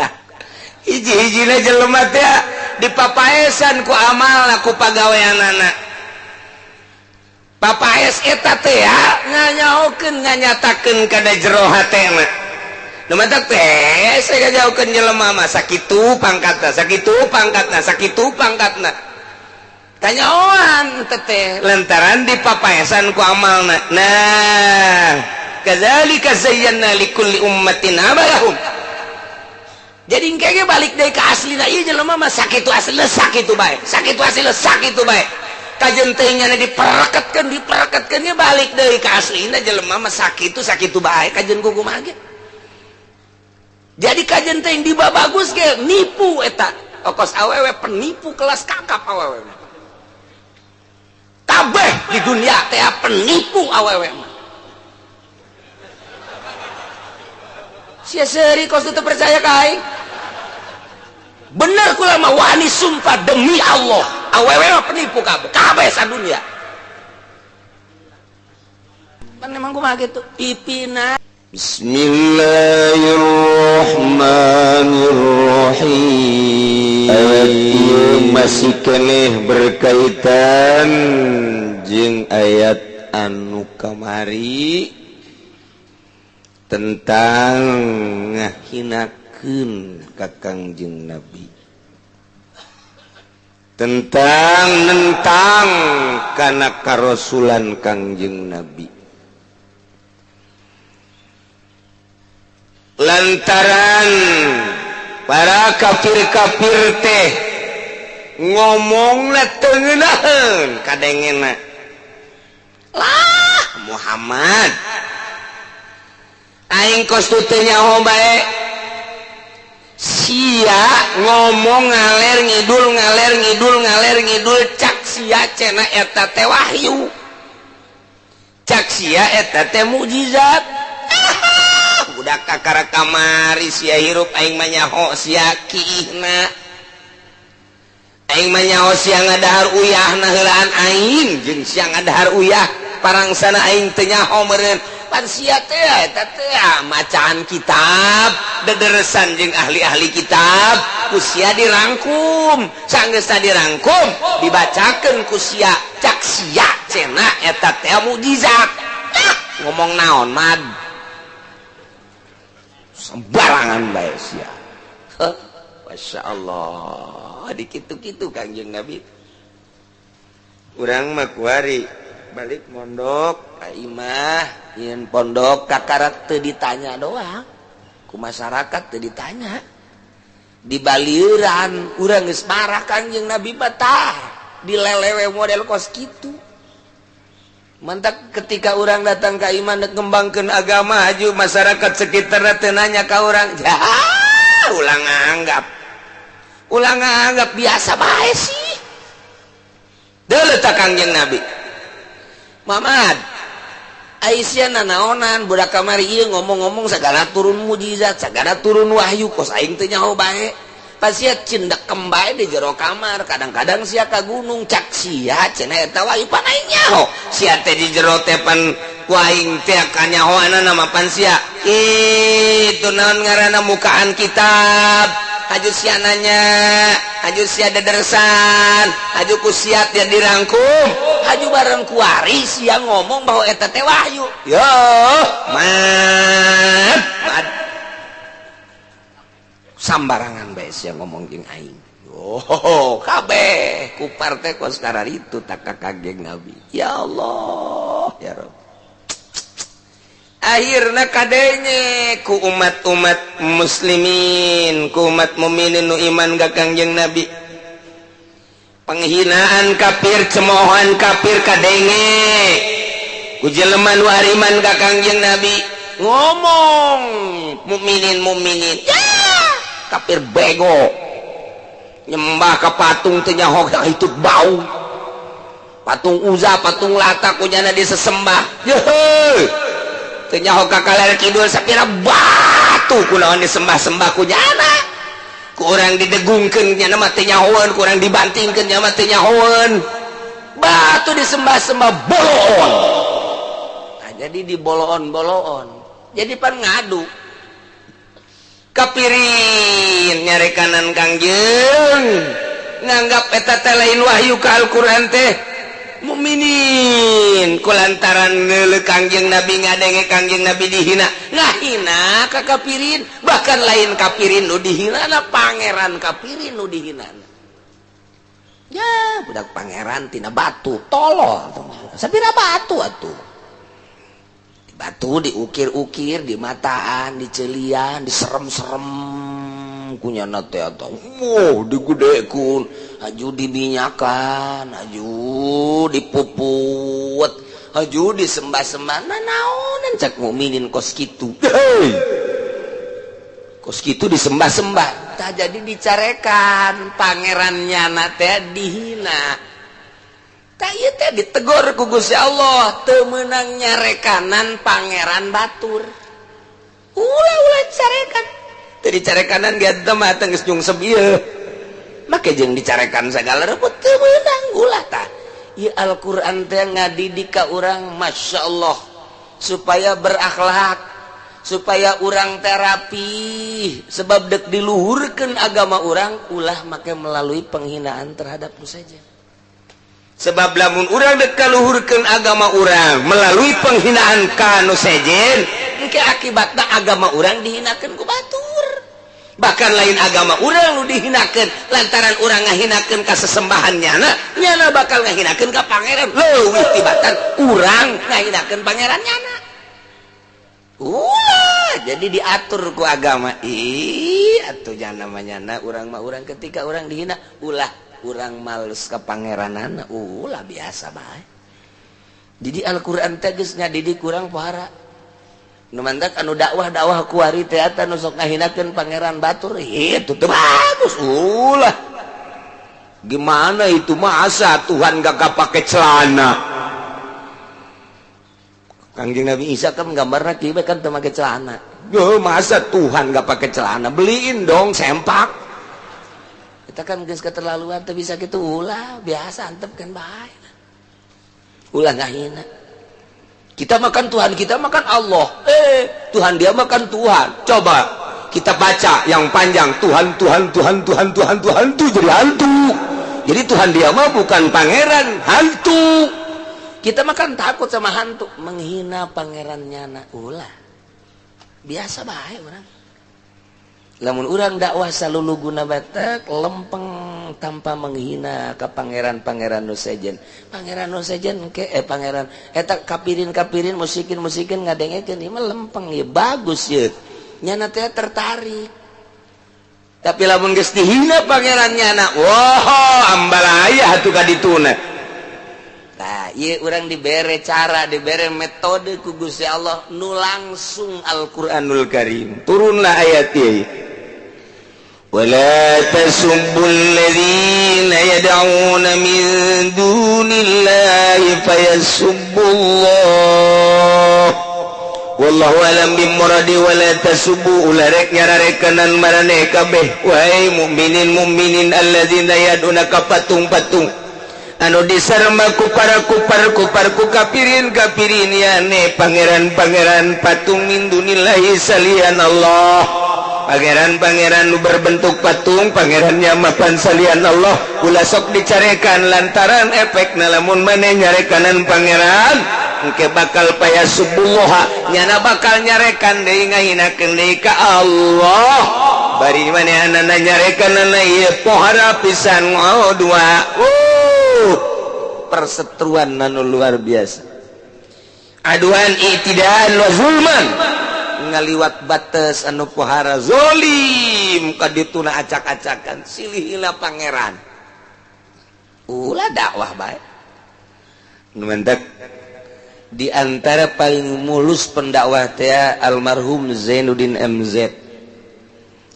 Tah hiji-hijina jelema teh dipapaesan ku amalna ku pagaweanana. Papaes eta teh nganyaokeun nganyatakeun kana jero hatena. Nu matak teh saya ngajaukeun jelema mah sakitu pangkatna, sakitu pangkatna, sakitu pangkatna. Tanyaoan teteh lantaran dipapaesan ku amalna. Nah, kadzalika zayyana likulli ummatin amalahum. Jadi engke balik deui ka aslina ieu jelema mah sakitu aslina sakitu bae, sakitu aslina sakitu bae. Kajen teh nyana dipereketkeun dipereketkeun nya balik deui ka aslina jelema mah sakitu sakitu bae kajen kumaha ge. Jadi kajen teh dibabagus ge nipu eta. Okos awewe penipu kelas kakap awewe mah. Kabeh di dunia teh penipu awewe mah. Sia seuri kos teu percaya ka aing. Bener kula mah wani sumpah demi Allah, awewe mah penipu kabeh, kabeh sadunia. Pan emang kumaha kitu? Pipina. Bismillahirrahmanirrahim. Ayat ieu masih keneh berkaitan jeung ayat anu kamari tentang ngahinakeun ka Kangjeng Nabi, tentang nentang kana karasulan Kangjeng Nabi. Lantaran para kafir-kafir teh ngomongna teu ngeunaheun kadengena lah Muhammad aing kos teu nyaho bae sia ngomong ngaler ngidul ngaler ngidul ngaler ngidul cak sia cenah eta teh wahyu, cak sia eta teh mukjizat. Budak kakara kamari sia hirup aing mah nyaho sia kiihna, aing mah nyaho sia ngadahar uyahna heulaan aing jeung sia ngadahar uyah parangsana aing teu nyaho meureun pan sia teh eta teh macaan kitab dederesan jeung ahli-ahli kitab ku sia dirangkum, sanggeusna dirangkum dibacakeun ku sia cak sia cenah eta teh mukjizat. Ngomong naon mad sembarangan bae sia. Masya Allah, dikitu-kitu Kangjeng Nabi. Urang mah kuari balik mondok ka imah, ieun pondok kakarak teu ditanya doang. Ku masyarakat teu ditanya. Dibalieuran urang geus marah Kangjeng Nabi mah tah dilelewe model kos kitu. Mantak ketika orang datang ke iman ngembangkeun agama aju masyarakat sekitar teu nanya ka urang, ulang anggap biasa bae sih. Deuleu ta Kangjeng Nabi. Mamad, Aisyah nanaonan budak kamari ieu ngomong-ngomong sagala turun mukjizat, sagala turun wahyu kos aing teu nyaho bae. Pas sia cindekem bae di jero kamar, kadang-kadang sia ka gunung cak sia cenah eta wahyu pan aing nyaho. Sia teh di jero teh pan ku aing teh kanyahoanana mah pan sia. Itu naon ngaranna mukaan kitab. Haju sia nanya, haju sia dederesan, haju ku sia teh dirangkum, haju bareng kuari sia ngomong bahwa eta teh wahyu. Yo, mad, mad. Sambarangan bae sia ngomong jeung aing. Oh, kabeh ku partai kos kararitu tak ka Kangjeng Nabi. Ya Allah, ya Rabb. Akhirna kadenge ku umat-umat muslimin, ku umat mukminin nu iman ka Kangjeng Nabi. Penghinaan kafir, cemoohan kafir kadenge ku jelema nu ariman ka Kangjeng Nabi. Ngomong mukminin mukminin, ya kafir bego nyembah ke patung teh nyaho itu bau patung Uza, patung Lata kunyana disesembah. Yeuh teu nyaho ka kaler kidul sapira batu kunaon disembah-sembah kunyana, ku urang didegungkeun nyana mah teu nyahoeun, ku urang dibantingkeun nyana mah teu nyahoeun, batu disembah-sembah boloon. Nah, jadi diboloon-boloon jadi pan ngadu kapirin Mukminin nyarekanan Kangjeng nganggap eta teh lain wahyu ka Al-Qur'an teh mukminin kulantaran ngeuleuh Kangjeng Nabi, ngadenge Kangjeng Nabi dihina, ngahina ka kafirin, bahkan lain kafirin nu dihina, pangeran kafirin nu dihina. Ya budak pangeran tina batu, tolol sapira batu atuh, batu diukir-ukir, di mataan, dicelian, diserem-serem kunyana teh atau wow digedekun, aju diminyakan, aju dipuput, aju disembah-sembah. Nah, naonan cak mukminin kos kitu, hey! Kos kitu disembah-sembah. Tah jadi dicarekan pangeran nyana teh dihina. Tah ieu teh ditegor ku Gusti Allah, teu meunang nyarekanan pangeran batur, ulah-ulah carekan. Teu dicarekanan ge mah teh geus nyungsep ieu, make jeung dicarekan segala rebut teu meunang, ulah. Tah ieu Al-Qur'an teh ngadidik ka urang, Masya Allah, supaya berakhlak, supaya urang terapi, sebab dek diluhurkeun agama urang ulah make melalui penghinaan terhadap nu saja. Sebab lamun urang dek kaluhurkeun agama urang melalui penghinaan ka nu sejen, engke akibatna agama urang dihinakeun ku batur. Bahkan lain agama urang nu dihinakeun, lantaran urang ngahinakeun ka sesembahan nyana, nyana bakal ngahinakeun ka pangeran leuwih tibatan urang ngahinakeun pangeran nyana. Ulah, jadi diatur ku agama. Ih, atuh jangan namanya nyana urang mah, urang ketika urang dihina ulah urang males ke pangeranana, ulah, biasa bae. Jadi Al-Qur'an teh geus ngadidik urang pohara. Nu mantak anu dakwah-dakwah kuari teh eta nu sok ngahinakeun pangeran batur, itu teu bagus, ulah. Gimana itu, masa Tuhan gak pakai celana? Kangjeng Nabi Isa kan gambarna kieu kan teu make celana. Yo, masa Tuhan gak pakai celana? Beliin dong sempak. Kita kan geus keterlaluan, teu bisa gitu, ulah, biasa antep kan bae. Ulah ngahina. Kita makan Tuhan, kita makan Allah. Tuhan dia makan Tuhan. Coba kita baca yang panjang, Tuhan, Tuhan, Tuhan, Tuhan, Tuhan, Tuhan tuh jadi hantu. Jadi Tuhan dia mah bukan pangeran, hantu. Kita makan takut sama hantu, menghina pangerannya na ulah. Biasa bae urang. Lamun urang dakwah saluluguna batak lempeng tanpa menghina ke pangeran-pangeran nu sejen. Pangeran nu sejen ke pangeran eta kapirin-kapirin, musikin-musikin ngadengekeun ieu mah lempeng ya, bagus ya. Nyana teh tertarik. Tapi lamun geus dihina pangeran nyana, wah, ambalaya atuh ka dituna. Nah, ieu urang dibere cara, dibere metode ku Gusti Allah nu langsung Al-Qur'anul Karim. Turunlah ayat ieu. ولا تسبوا الذين يدعون من دون الله فيسبوا الله والله أعلم بمراده. ولا تسبوا ulah rek nyararekanan maraneh kabeh, wahai mukminin mukminin, alladzina yad'una ka patung-patung anu disarma ku para kupar kupar, ku kafirin kafirin, yane pangeran-pangeran patung, min dunillahi salian Allah, pangeran-pangeran nu berbentuk patung, pangerannya mapan salian Allah, ulah sok dicarekan, lantaran efek lamun maneh nyarekanan pangeran engke bakal fayasubbullaha, nyana bakal nyarekan deui, ngahinakeun deui ka Allah. Bari manehanana nyarekanana ieu pohara pisan. Oh, dua perseteruan anu luar biasa, aduan i'tidaan wa zulman, ngaliwat batas anu pohara zolim kadituna, acak-acakan silih hina pangeran. Ulah, dakwah bae. Mentak di antara paling mulus pendakwah teh almarhum Zainuddin MZ,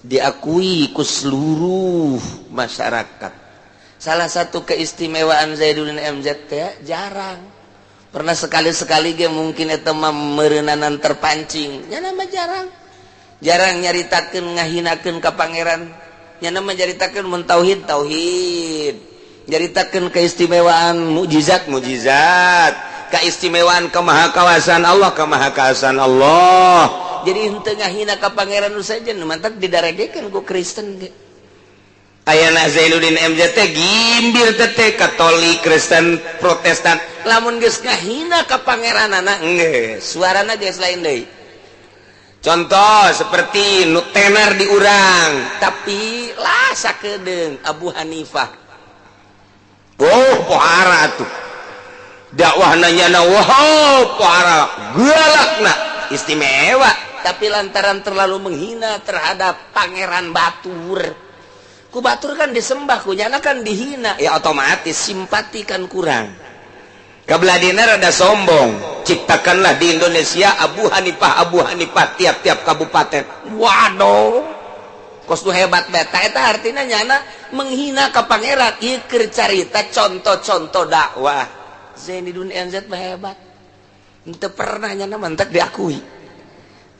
diakui ku seluruh masyarakat. Salah satu keistimewaan Zainuddin MZ teh jarang pernah, sekali-sekali ge mungkin eta mah meureunana terpancing, nya nama jarang jarang nyaritakeun ngahinakeun ka pangeran. Nya nama nyaritakeun mun tauhid tauhid, nyaritakeun keistimewaan mukjizat mukjizat, keistimewaan kemahakawasaan Allah kemahakawasaan Allah. Jadi henteu ngahina ka pangeran nu sejen mantak didaregekeun ku Kristen ge. Ayana Zainuddin MZ teh gimbir teh Katolik, Kristen, Protestan. Lamun geus ngahina ka pangeranana geus suarana geus lain deui. Contoh seperti nu tenar di urang, tapi lah sakedeung Abu Hanifah. Oh, pohara atuh. Dakwahna nyana wow, pohara galakna istimewa, tapi lantaran terlalu menghina terhadap pangeran batur. Ku batur kan disembah, ku nyana kan dihina, ya otomatis simpati kan kurang. Kabeladina rada sombong, ciptakanlah di Indonesia Abu Hanifah tiap-tiap kabupaten. Waduh, kos nu hebat beta eta artinya nyana menghina ka pangeran. Ieu keur carita contoh-contoh dakwah. Zainuddin MZ mah hebat. Henteu pernah nyana mantak diakui.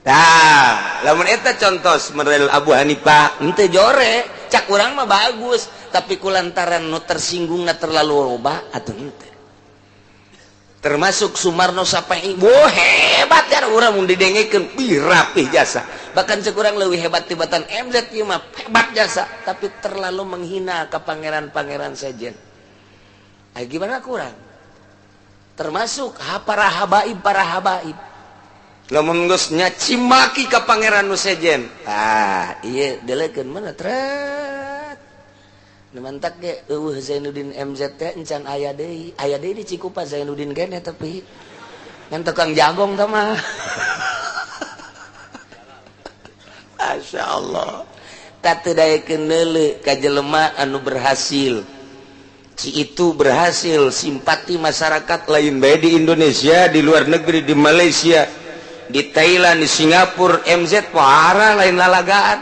Tah, lamun eta contoh model Abu Hanifah henteu jore, cak urang mah bagus, tapi kulantaran nu tersinggungna terlalu loba atuh henteu. Termasuk Sumarno Sapai, wah hebat kan urang mun didengekeun ih rapih jasa. Bahkan cek urang leuwih hebat tibatan MZ ieu mah hebat jasa, tapi terlalu menghina ka pangeran-pangeran sejen. Ai gimana kurang? Termasuk para habaib. Lamun geus nyacimaki ka pangeran nu sejen. Ah, ieu delekeun mana tret. Nu mantak ge eueuh Zainuddin MZ teh encan aya deui. Aya deui di Cikupa Zainuddin keneh tapi ngan tukang jagong tah mah. Masya Allah. Tah teu daekeun neuleu ka jelema anu berhasil. Ci itu berhasil simpati masyarakat lain bae di Indonesia, di luar negeri, di Malaysia, di Thailand, di Singapura, MZ pohara lain lalagaan.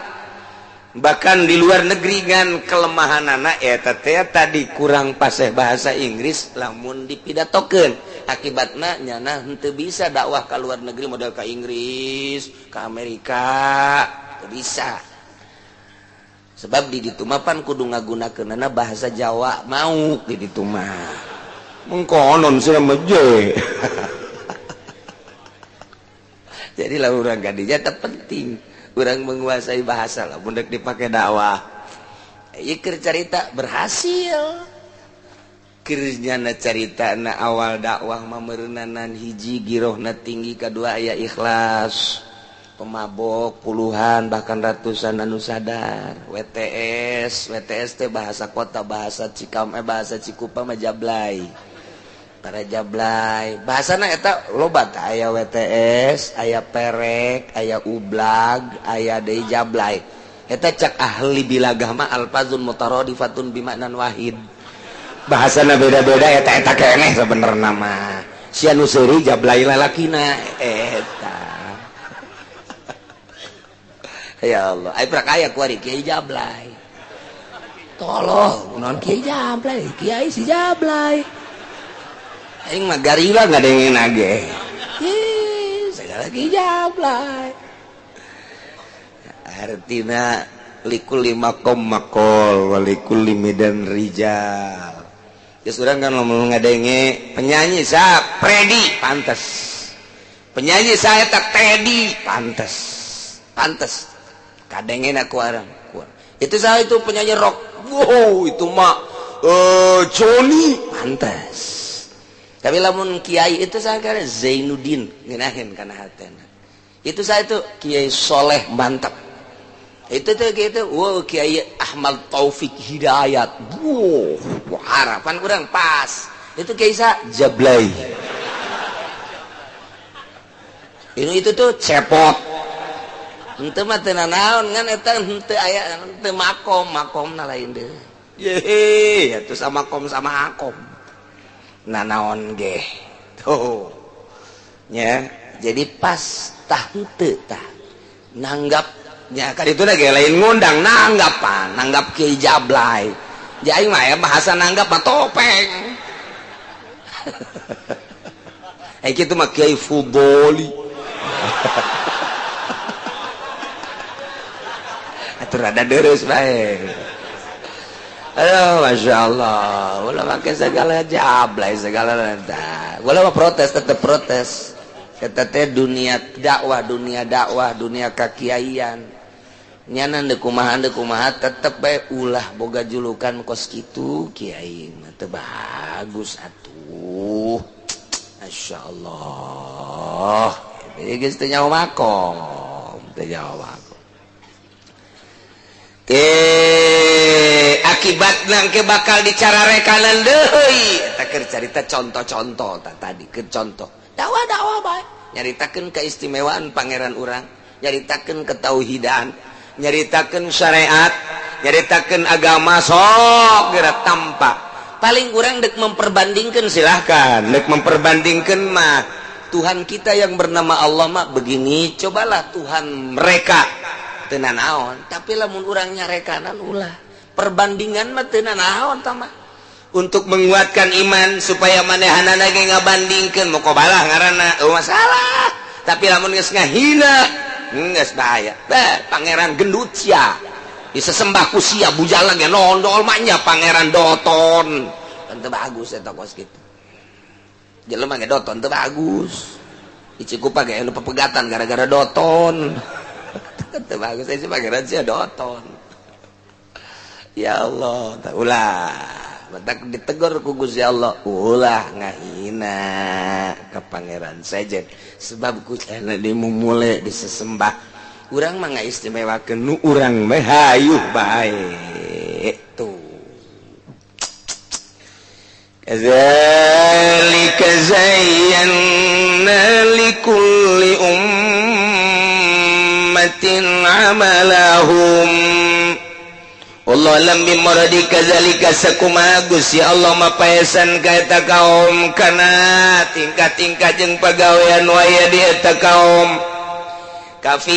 Bahkan di luar negeri ngan kelemahan anak eta teh tadi kurang paseh bahasa Inggris lamun dipidatokeun. Akibatna nyana henteu bisa dakwah ka luar negeri model ka Inggris, ka Amerika, teu bisa. Sebab di ditu mah pan kudu ngagunakeunana bahasa Jawa mau di ditu mah. Mengkonon sia mah je. Jadi lah urang kadinya teh penting urang menguasai bahasa lah mun deuk dipake dakwah. Ieu keur carita berhasil. Keur nyana caritana awal dakwah mah meureunanan hiji girohna tinggi, kadua aya ikhlas. Pemabok puluhan bahkan ratusan anu sadar. WTS teh bahasa kota, bahasa Cikam, bahasa Cikupa mah jablay. Para jablay bahasana eta loba tah, aya WTS, aya perek, aya ublag, aya deui jablay. Eta cak ahli bilagah mah alfazun mutaradifatun bimaknan wahid. Bahasana beda-beda eta eta keneh sabenerna mah. Sia nu seuri jablay lalakina eta. Ya Allah, ai prak aya kuari kiai jablay. Tolong, non kiai jablay, kiai si jablay. Aing mah garila ngadengin age. Ih, segala kiai jablay. Artina likulli maqam maqal wa likulli midan rijal. Geus urang kan lamun ngadenge penyanyi sa Predi pantes. Penyanyi saya tak Teddy pantes. Pantes. Kadengin aku arang. Itu saya itu penyanyi rock. Wow, itu mah Johnny pantes. Tapi lamun kiai itu saya kira Zainuddin ngeunaheun kana hatena. Itu saya itu Kiai Soleh mantap. Itu tuh gitu, wow Kiai Ahmad Taufik Hidayat. Wow, harapan kurang pas. Itu Kiai sa Jablay. Ini itu tuh cepot. Henteu mah teu nanaon ngan eta henteu aya henteu makom, makomna lain deui. Yehe, atuh sama kom sama akom. Nanaon ge. Tuh. Nya, jadi pas tah henteu tah. Nanggap nya kan itu lagi lain ngundang nanggapan, nanggap Kiai Jablay. Jadi aing mah ya bahasa nanggap mah topeng. Eh kitu mah Kiai Fudoli. Atuh rada deres bae. Aduh, Masya Allah. Ulah make segala jablay, segala tah. Ulah mah protes, tetep protes. Eta teh dunia dakwah, dunia dakwah, dunia kakiaian. Nyana deuk kumaha deuk kumaha tetep bae ulah boga julukan kos kitu kiai mah teu bagus atuh. Masya Allah. Jadi geus teu nyaho makom, teu nyaho makom. Akibat nangke bakal dicararekanan deui. Eta keur carita contoh-contoh tah tadi keur contoh. Dakwah-dakwah bae nyaritakeun keistimewaan pangeran urang, nyaritakeun ketauhidan, nyaritakeun syariat, nyaritakeun agama sok geura tampak. Paling urang dek memperbandingkeun silahkan, dek memperbandingkeun mah Tuhan kita yang bernama Allah mah begini, cobalah Tuhan mereka teu naon, tapi lamun urang nyarekanan ulah. Perbandingan mah teu naon tah mah. Untuk menguatkan iman supaya manehanana ge ngabandingkeun muqabalah ngaranna, eueuh masalah. Tapi lamun geus ngahina, geus bahaya. Bah, pangeran gendut sia. Disesembah ku sia bujalan ge nondol mah nya pangeran doton. Kan teu bagus eta kos kitu. Jelema ge doton teu bagus. Di Cikupa ge anu pepegatan gara-gara doton. Teu bagus sih pangeran sia doton. Ya Allah, tak ulah. Matak ditegur ku Gusti Allah, ulah ngahina ka pangeran sejen sebab ku cenah dimumule disesembah. Urang mah ngaistimewakeun nu urang mah hayuh bae tuh. Kadzalika zayyana likulli ummatin amalahum. Allah lam bimuradi kadzalika sakumaha Gusti Allah mapaesan ka eta kaum kana tingkah-tingkah jeung pagawean waya di eta kaum kafir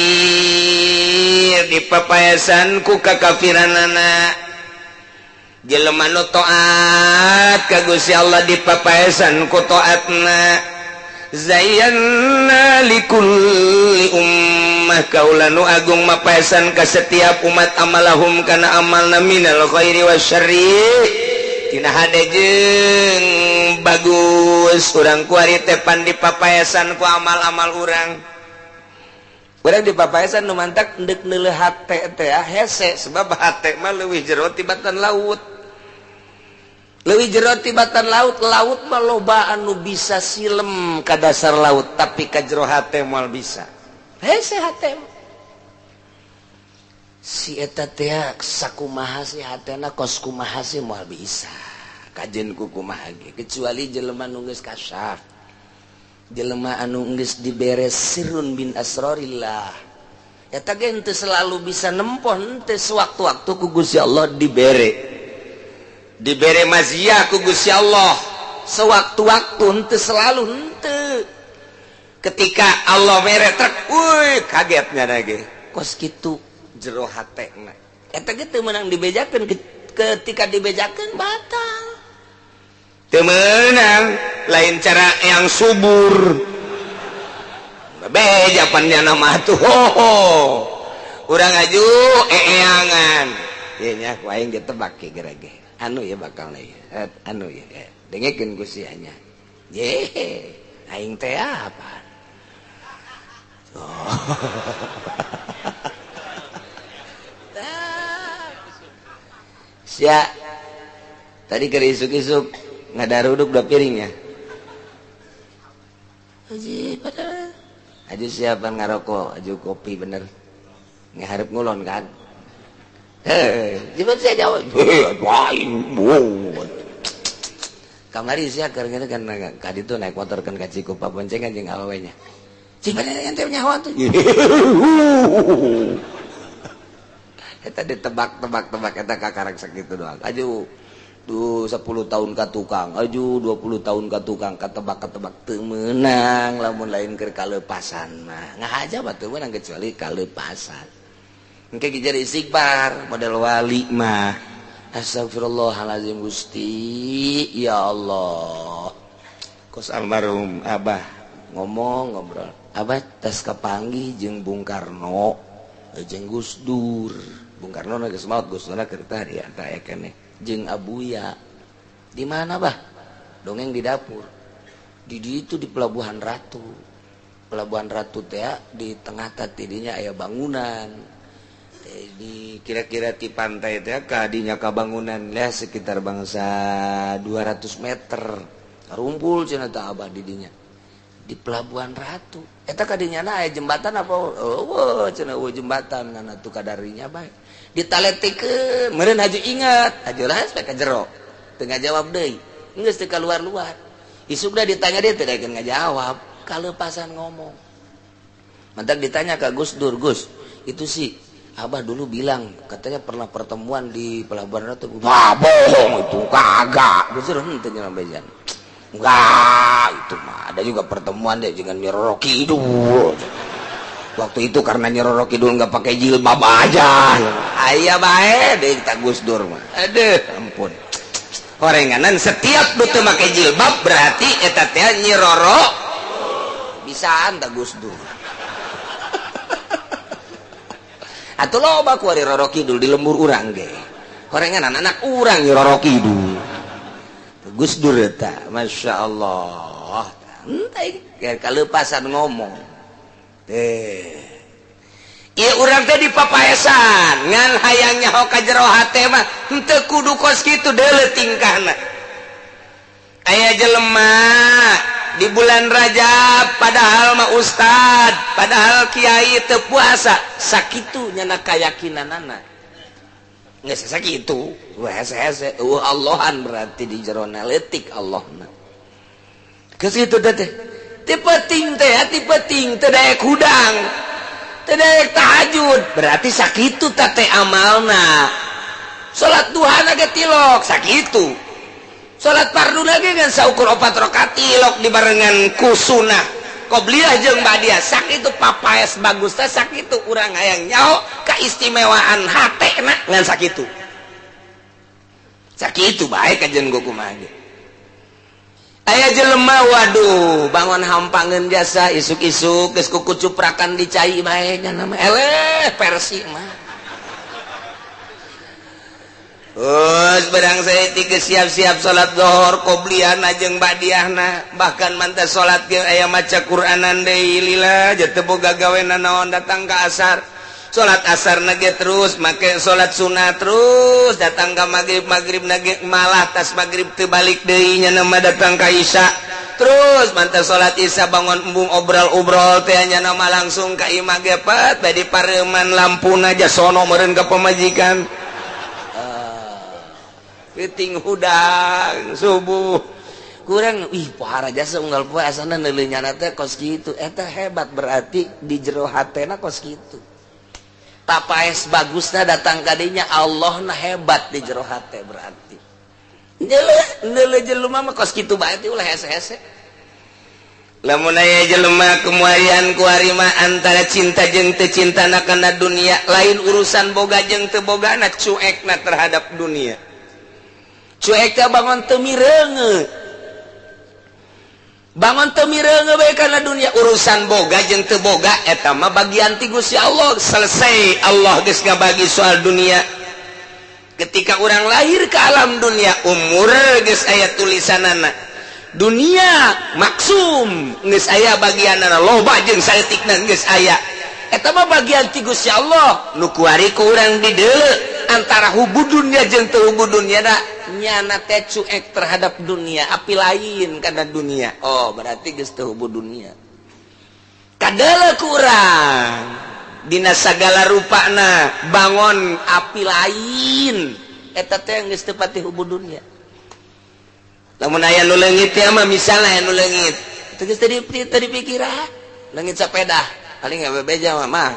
dipapaesan ku kakafiranana. Jelema nu taat ka Gusti Allah dipapaesan ku taatna. Zayyana likulli ummah kaula nu agung mapaesan ka setiap umat amalahum kana amalna minal khairi wasyarri tina hade jeung bagus. Urang kuari teh pan dipapaesan ku amal-amal urang. Urang dipapaesan nu mantak deuk neuleuh hate teh hese sebab hate mah leuwih jero tibatan laut. Leuwih jero tibatan laut, laut mah loba anu bisa silem ka dasar laut tapi ka jero hate moal bisa. Hese hate. Si eta teh sakumaha si hatena kos kumaha si moal bisa. Kajen ku kumaha ge kecuali jelema nu geus kasyaf. Jelema anu geus dibere sirrun bin asrarillah. Eta ge henteu selalu bisa nempo, henteu sewaktu-waktu ku Gusti Allah dibere. Dibere maziyah ku Gusti Allah sewaktu-waktu, henteu selalu henteu. Ketika Allah mere trek, woi kagetnya lagi. Kos kitu jero hatena. Eta ge teu meunang dibejakeun, ketika dibejakeun batal. Teu meunang, lain cara yang subur. Beja pan nya mah tuh. Ho, ho. Urang aju eeangan. Ieu nya ku aing ditebak ge gerege. Anu ya bakal ya, anu ya, dengekeun ku sia nya. Ye, aing teh apa? Oh. Sia tadi keur isuk-isuk ngadaruduk dua piring ya. Haji pada aju siapa ngarokok, aju kopi bener. Ngaharep ngulon kan? Heh, jimat saya jawab. Kamari sia keur ngene kan ka ditu naik motor kan ka Cikupa boncengan jeung awewe nya. Jimat ente nyawa tuh. Eta ditebak-tebak-tebak eta kakarek sakitu doang. Aju tuh 10 tahun ka tukang, aju 20 tahun ka tukang, katebak-katebak teu meunang lamun lain keur kaleupasan mah. Ngahaja mah teu meunang kecuali kaleupasan. Engke jadi istighfar model wali mah. Astagfirullahalazim Gusti, ya Allah. Kos almarhum Abah ngomong ngobrol. Abah tas kapanggih jeung Bung Karno jeung Gus Dur. Bung Karno geus maot, Gus Dur keur tah di eta aya keneh. Jeung Abuya. Di mana, Bah? Dongeng di dapur. Di ditu di Pelabuhan Ratu. Pelabuhan Ratu teh di tengah tadinya aya bangunan. Di kira-kira di pantai teh kadinya ka bangunan lah sekitar bangsa 200 meter. Karumpul cenah teh abah di dinya. Di Pelabuhan Ratu. Eta kadinya na aya jembatan apa? Eueuh cenah eueuh jembatan ngan atuh kadarinya bae. Ditaletikeun, meureun haju ingat, haju lah ka jero. Teu ngajawab deui. Geus teu kaluar-luar. Isukna ditanya dia teu daekeun ngajawab, kalepasan ngomong. Mantak ditanya ka Gus Dur, Gus, itu sih Abah dulu bilang katanya pernah pertemuan di Pelabuhan Ratu. Wah, bohong itu, kagak. Gus Dur henteu nyampejan. Enggak, itu mah ada juga pertemuan deh dengan Nyi Roro Kidul. Waktu itu karena Nyi Roro Kidul nggak pakai jilbab aja. Aya bae deh kita Gus Dur mah. Aduh, ampun. Horenganan setiap nu teu make jilbab berarti eta teh Nyi Roro bisaan ta Gus Dur. Atuh loba ku ari Roro Kidul di lembur urang ge. Horenganan anak urang Nyi Roro Kidul. Gus Dur eta, Masya Allah. Entah kalepasan ngomong. Teh. Ieu urang teh dipapaesan ngan hayang nyaho ka jero hate mah henteu kudu kos kitu deuleu tingkahna. Aya jelema di bulan Rajab padahal mah ustad, padahal kiai teu puasa, sakitu nyana kayakinanana. Geus sakitu, hese-hese eueuh Allahan berarti di jerona leutik Allahna. Geus kitu teh. Ti penting teh, ti penting teu daek hudang. Teu daek tahajud, berarti sakitu teh teh amalna. Salat duha ge tilok sakitu. Salat fardu ge ngan saukur 4 rakaat tilok dibarengan ku sunah. Qobliyah jeung ba'diyah sakitu papaes bagus teh sakitu urang hayang nyaho keistimewaan hatena ngan sakitu. Sakitu bae kajen gua kumaha ge. Aya jelema waduh bangun hampangeun jasa isuk-isuk geus kuku cuprakan di cai bae nya nama eleh versi mah. Us berang saeutik siap-siap salat zuhur qobliyahna jeung ba'diyahna bahkan mantap salat ge aya maca Qur'anan deui lila je teu boga gawean naon datang ka asar. Salat asarna ge terus make salat sunah terus datang ka magrib, magribna ge malah tas magrib teu balik deui nya nama datang ka isya. Terus mantap salat isya bangun embung obrol-obrol teh nya nama langsung ka imah ge pat bade pareuman lampuna ja sono meureun ka pamajikan. Piting hudang subuh kurang ih pohara jasa unggal poe asana neuleunyana teh kos kitu eta hebat berarti di jero hatena kos kitu. Papaes bagusna datang kadinya Allahna hebat di jero hate berarti. Neuleuh jelema mah kos kitu bae teh ulah hese-hese. Lamun aya jelema kemuarian kuari mah antara cinta jeung teu cintana kana dunia lain urusan boga jeung teu bogana cuekna terhadap dunia. Cuek teh bangun teu mireunge. Bangun teu mireunge bae kana dunia urusan boga jeung teu boga eta mah bagian ti Gusti Allah. Selesai Allah geus ngabagi soal dunia. Ketika urang lahir ke alam dunia umur geus aya tulisanana. Dunia maksum geus aya bagianana loba jeung saeutikna geus aya. Eta mah bagian ti Gusti Allah. Nu kuari ku urang dideuleu antara hubu dunia jeung teu hubu dunia da nyana teh cuek terhadap dunia api lain kana dunia. Oh berarti geus teu hubu dunia. Kadeuleu ku urang dina sagala rupana bangon api lain eta teh geus teu pati hubu dunia. Lamun aya nu leungit teh mah misalna aya nu leungit teu geus teu dipikiran leungit sepeda paling bebeja mah mah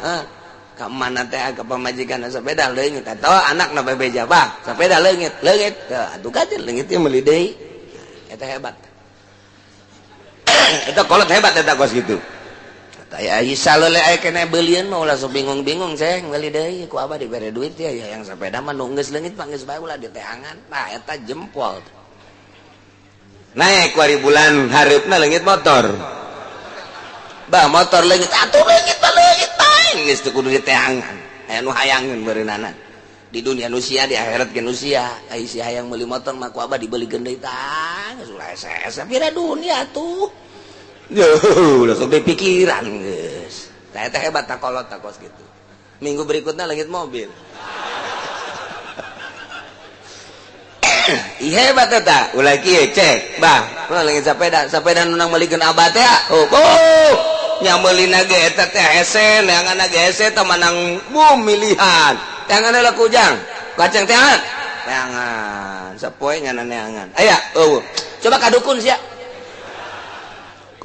ka mana teh ka pamajikan sepeda leungit atau anakna bebeja bah sepeda leungit leungit atuh kajen leungit teh meuli deui eta hebat. Eta kolot hebat eta kos kitu. Eta ya isa leuleuh aya keneh beulieun mah ulah sok bingung-bingung ceng meuli deui ku abah dibere duit ya yang sepeda mah nu geus leungit mah geus bae ulah diteangan. Nah eta jempol. Naik kuari bulan hareupna leungit motor. Bah motor leungit atuh leungit mah leungit bae geus teu kudu diteangan. Aya nu hayangeun beureunana. Di dunia nusia di akhirat ge nusia. Ai si hayang meuli motor mah ku abah dibelikeun deui tah geus ulah hese-hese pira dunia tuh. Yuh, langsung dipikiran geus. Tah eta hebat tak kolot tak kos gitu. Minggu berikutnya leungit mobil. Ih hebat eta, ulah kieu cek, bah, ulah leungit sapeda, sapeda nu nang meulikeun abah teh. Oh, oh, nyameulina ge eta teh hese, neanganna ge hese teh manang bum milihan. Teangan heula ku Ujang. Kacang teangan. Teangan, sapoe nyana neangan. Aya, eueuh. Coba ka dukun sia.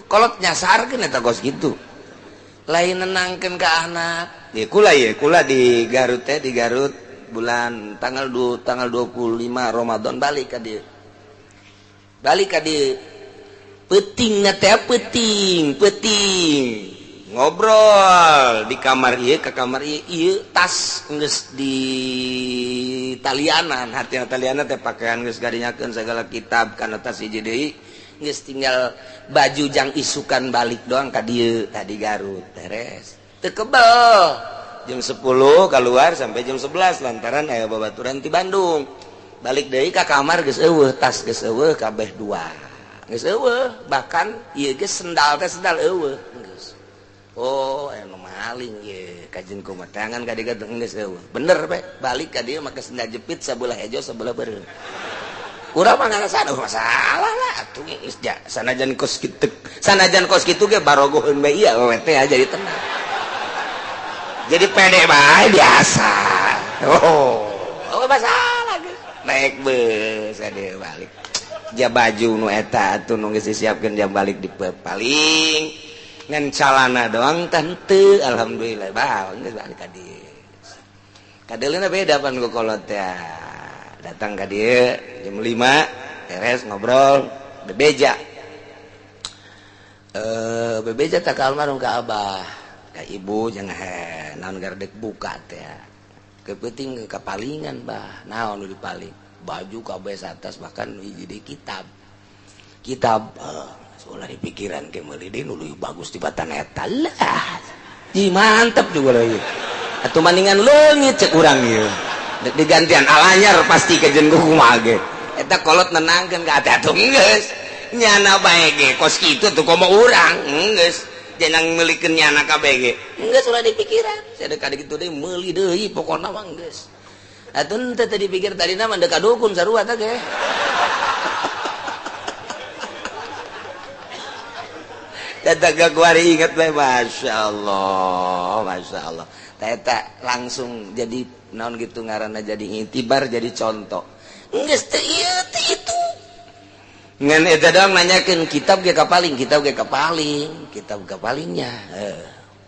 Kolot nyasarkeun eta kos kitu. Lain nenangkeun ka anak. Di kula ye, kula di Garut teh, di Garut bulan tanggal 2, tanggal 25 Ramadan balik ka dieu. Balik ka dieu. Peuting teh peuting, peuting. Ngobrol di kamar ieu ka kamar ieu, ieu tas geus di talianan, hartina talianan teh pakaian geus garinyakeun segala kitab kana tas hiji deui. Geus tinggal baju jang isukan balik doang ka dieu tadi Garut beres teu kebel jam 10 keluar sampai jam 11 lantaran aya babaturan ti Bandung balik deui ka kamar geus eueuh tas geus eueuh kabeh dua geus eueuh bahkan ieu ge sendal teh sendal eueuh geus oh anu maling ye kajeun kumaha tangan ka dieu geus eueuh bener bae balik ka dieu make sendal jepit sabelah hejo sabelah beureum. Urang mah ngarasa masalah lah atuh geus sanajan kos kitu sanajan kos kitu ge barogoheun bae ieu awewe teh jadi tenang. Jadi pede bae biasa. Oh, oh masalah geus. Naik beus ade balik. Ja baju nu eta atuh nu geus disiapkeun jam balik di paling ngan calana doang tante alhamdulillah bah geus balik ka dieu. Kadeleuna beda pan ku kolot teh. Datang ka dieu jam 5 beres ngobrol bebeja bebeja tak almarhum ka abah ka ibu jangan naon gardek buka teh kepeuting ka palingan bah naon nu dipaling baju kabeh atas bahkan hiji deui kitab kitab ulah dipikiran ke meuli deui nu leuwih bagus tibatan eta lah ji mantep juga leuwih atuh maningan leungit cek urang ieu digantian alanyar pasti kejen kumaha ge eta kolot nenangkeun ka atuh geus nyana bae ge kos kitu tuh komo urang geus jenang meulikeun nyana kabeh ge geus ulah dipikiran sia deuk ka ditu deui meuli deui pokona mah geus atuh teu teu dipikir tadina mah deuk ka dukun sarua teh ge datang ka kuari inget bae masyaallah masyaallah eta langsung jadi naon gitu ngaranna jadi intibar jadi contoh geus teu ieu teu itu ngan eta doang nanyakeun kitab ge ka paling kitab ge ka paling kitab ka palingnya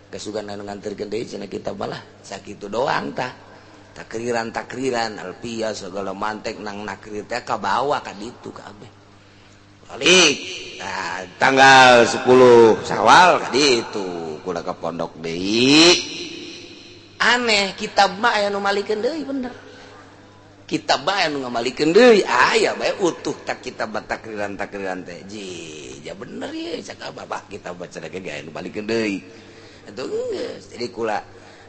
geus sugan anu nganterkeun deui cenah kitab malah sakitu doang tah takriran takriran alpia segala mantek nang nakrir teh ka bawa ka ditu kabeh balik nah, tanggal 10 Syawal ka ditu kula ka pondok deui aneh kitab mah aya nu malikeun deui bener kitab mah aya nu ngamalikeun deui aya bae utuh tak kitab takriran takriran teh ji ja bener ye cak bapak kitab baca ge aya nu malikeun deui atuh geus jadi kula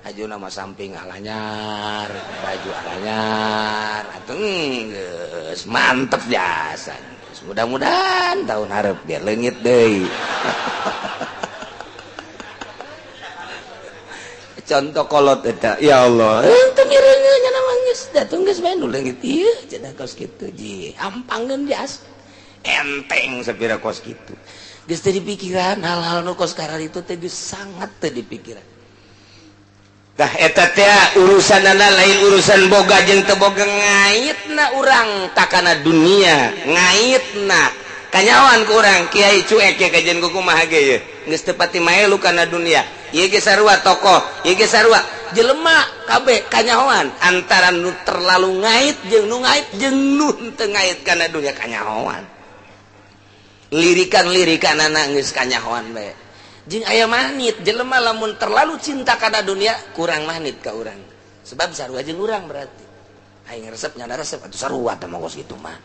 hajuna mah samping alanyar baju alanyar atuh geus mantep jasa mudah-mudahan tahun hareup biar leungit deui. Contoh kolot eta ya Allah teu mireungeun nya mah geus datung geus bae nu leungit ieu cenah kos kitu ji hampangeun jas enteng sapira kos kitu geus teu dipikiran hal-hal nu kos kararitu teh geus sangat teu dipikiran tah eta teh urusanana lain urusan boga jeung teu boga ngaitna urang takana dunia ngaitna kanyawan ku urang kiai cuek ye kajian ku kumaha ge ye geus teu pati maelu kana dunia ieu ge sarua tokoh ieu ge sarua jelema kabeh kanyahoan antara nu terlalu ngait jeung nu ngait jeung nu teu ngait kana dunia kanyahoan lirikan-lirikanana geus kanyahoan bae jeung aya manit jelema lamun terlalu cinta kana dunia kurang manit ka urang sebab sarua jeung urang berarti aing resep nyana resep atuh sarua teh mah kos kitu mah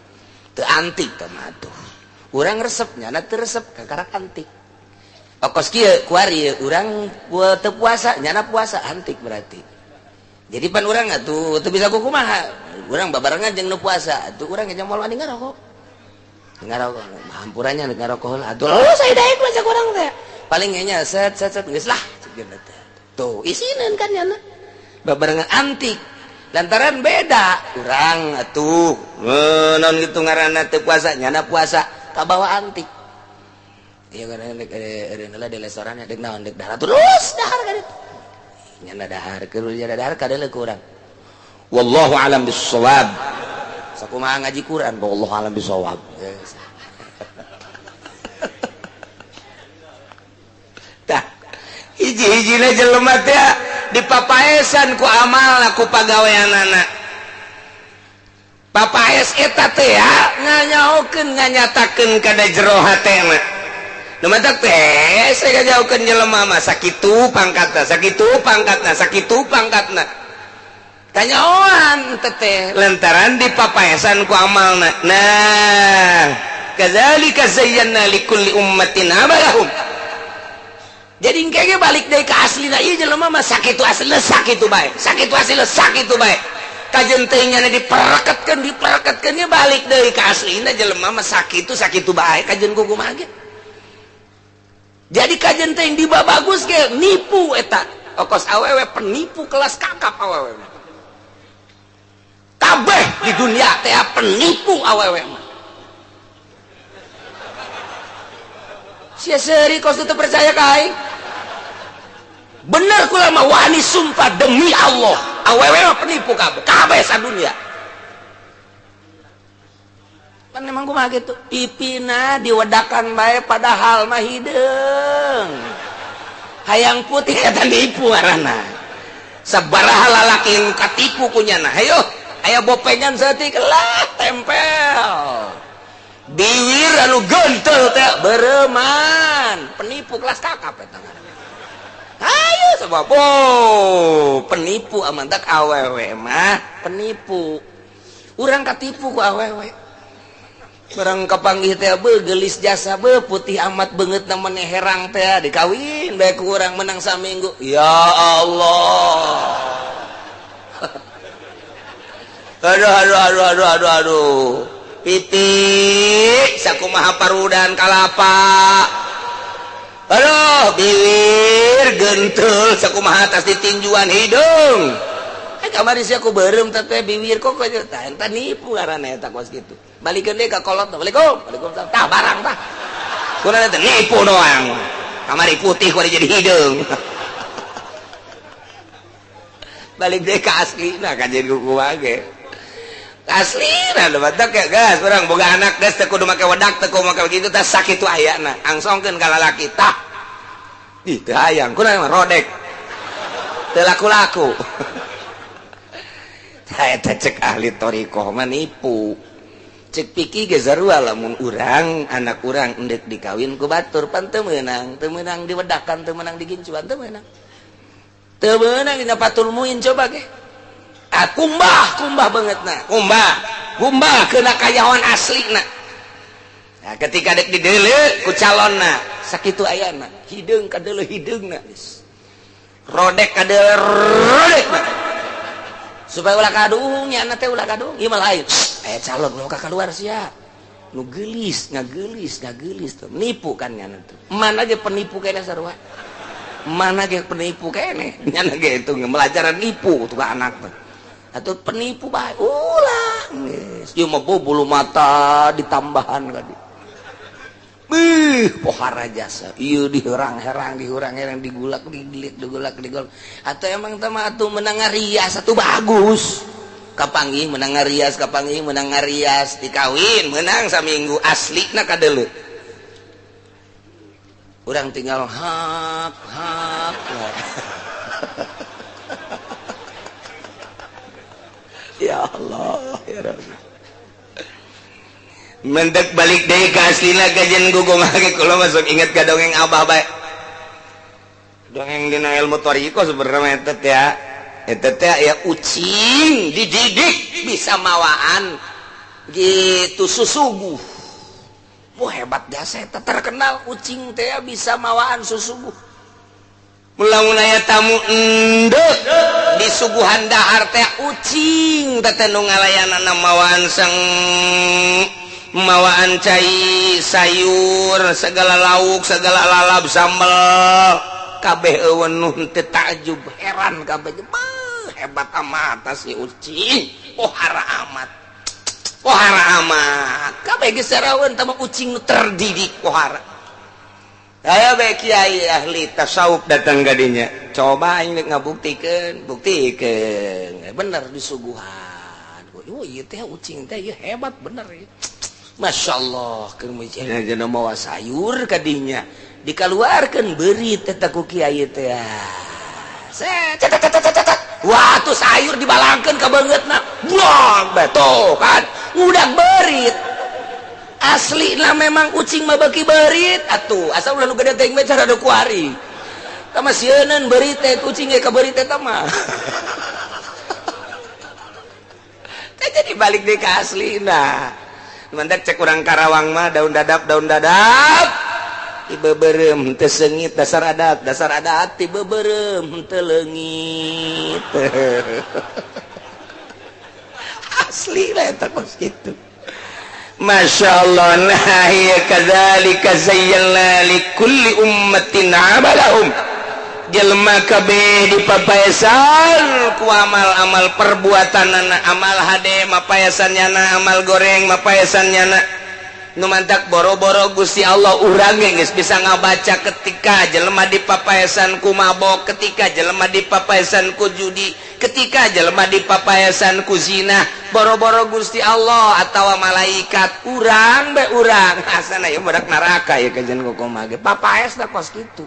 teu antik teh mah atuh urang resep nyana teu resep kakarak antik kos kieu kuari urang teu puasa nyana puasa antik berarti jadi pan urang atuh teu bisa kumaha urang babarengan jeung nu puasa atuh urang jeung moal wani ngarokok Ngarokok hampurannya ngarokok heula atuh oh saya daek mah cek urang teh paling nya set set set geus lah cek teh tuh isineun kan nya babarengan antik lantaran beda urang atuh naon kitu ngaranna teu puasa nyana puasa kabawa antik ieu ngaranna eureun di restoran deuk naon deuk dahar terus dahar ka ditu nyana dahar keur nyana dahar kadeuleu ku urang wallahu alam bissawab sakumaha ngaji Quran wallahu alam bissawab tah hiji-hijina jelema teh dipapaesan ku amalna ku pagaweanana papaes eta teh nganyaokeun nganyatakeun kana jero hatena nu matak teh saya ngajaukeun jelema mah sakitu pangkatna sakitu pangkatna sakitu pangkatna tanyaoan teteh lantaran dipapaesan ku amalna nah kadzalika zayyana likulli ummatin amalahum jadi engke balik deui ka aslina ieu jelema mah sakitu aslina sakitu bae sakitu aslina sakitu bae kajen teh nya dipereketkeun dipereketkeun nya balik deui ka aslina jelema mah sakitu sakitu bae kajen kumaha ge jadi kajen teh dibabagus ge nipu eta okos awewe penipu kelas kakap awewe mah kabeh di dunia teh penipu awewe mah sia seuri kos teu percaya ka aing bener kula mah wani sumpah demi Allah awewe mah penipu kabeh kabeh sadunia kan emang kumaha kitu pipina diwedakan bae padahal mah hideung hayang putih eta nipu ngaranna sabaraha lalaki nu katipu ku nyana hayo aya bopengan saeutik lah tempel biwir anu gentel teh bereuman penipu kelas kakap eta ngaranna ayo sebab oh penipu amantak awewe mah penipu urang katipu ku awewe barang kapanggih teh beuh geulis jasa beuh putih amat beungeut na maneh herang teh dikawin bae ku urang menang saminggu ya Allah aduh aduh aduh aduh aduh aduh pipi sakumaha parudan kalapa aduh bibir gentul sakumaha atas ditinjuan hidung kamari sia ku beureum teh bibir kok tah eta nipu ngaranna eta kos kitu balikeun deui ka kolot waalaikum waalaikumsalam tah barang tah kunaon teh nipu doang kamari putih kuari jadi hidung balik deui ka aslina kajeun kumaha ge aslina batak ya gas urang boga anak geus teu kudu make wedak teu kudu make kitu tah sakitu ayana angsongkeun ka lalaki tah ih teu hayang kunaon rodek teu laku-laku eta cek ahli thoriqoh mah nipu cek pikir ge sarua lamun urang anak urang endek dikawin ku batur pan teu meunang diwedakan teu meunang digincuan teu meunang dina Fathul Muin coba ge ah kumbah kumbah bangetna kumbah kumbah keuna kayahoan aslina nah ketika dek dideuleu ku calonna sakitu ayana hideung kadeuleu hideungna rodek kadeuleu rodekna supaya ulah kaduhung nya teh ulah kaduhung ieu mah lain aya calon nu ka keluar sia nu geulis ngageulis ngageulis tuh nipu kan nya tuh mana ge penipu kene sarua mana ge penipu kene nya ge itu melajaran nipu tuh ka anak teh atuh penipu bae ulah geus ieu mah bulu mata ditambahan ka dieu beuh pohara jasa ieu diherang-herang dihurang-herang digulak digilik digulak digulak atau emang teh mah atuh menang ngarias atuh bagus kapanggih menang ngarias kapanggih menang ngarias dikawin menang saminggu aslina kadeuleu urang tinggal hak hak ya Allah ya Rabbi mentek balik deui ka aslina kajen gugum ge kula masuk inget ka dongeng abah bae dongeng dina ilmu thoriqoh sebenarnya eta teh eta teh aya ucing dididik bisa mawaan gitu susuguh wah hebat jasa eta terkenal ucing teh bisa mawaan susuguh lamun aya tamu endek disuguhan dahar teh ucing teh nu ngalayanana mawaan sang mawaan cai sayur segala lauk segala lalap sambel kabeh eueuh teu takjub heran kabeh hebat amat si ucing pohara amat pohara amat kabeh geus saraweun tah ucing nu terdidik pohara. Aya bae kiai ahli tasawuf datang ka dinya coba aing ngabuktikeun buktikeun bener disuguhan. Oh ieu teh ucing teh ieu hebat bener ieu. Masya Allah keur meujeuh mawa sayur ka dinya dikaluarkeun beurit teh ku kiai teh. Wah tuh sayur dibalangkeun ka beungeutna. Buang bae tuh kan ngudak beurit. Asli lah memang ucing mah beuki beurit atuh asal ulah nu gede teh mah cara kuari. Tah mah sieuneun beurit teh kucing ge ka beurit eta mah. Teh jadi balik deui ka aslina. Mantak cek urang Karawang mah daun dadap tiba beureum teu seungit dasar adat tiba beureum teu leungit. Asli lah eta kos kitu. Masya Allah. Nah ya kadzalika zayyana likulli ummatin amalahum. Jelema kabeh dipapaesan ku amal-amal perbuatanana, amal hade mapaesan nyana, amal goreng mapaesan nyana. Nu mantak boro-boro Gusti Allah urang geus bisa ngabaca ketika jelema dipapaesan ku mabok, ketika jelema dipapaesan ku judi, ketika jelema dipapaesan ku zina, boro-boro Gusti Allah atawa malaikat urang be urang asana ieu budak neraka ieu kajian kumaha ge papaesna kos kitu.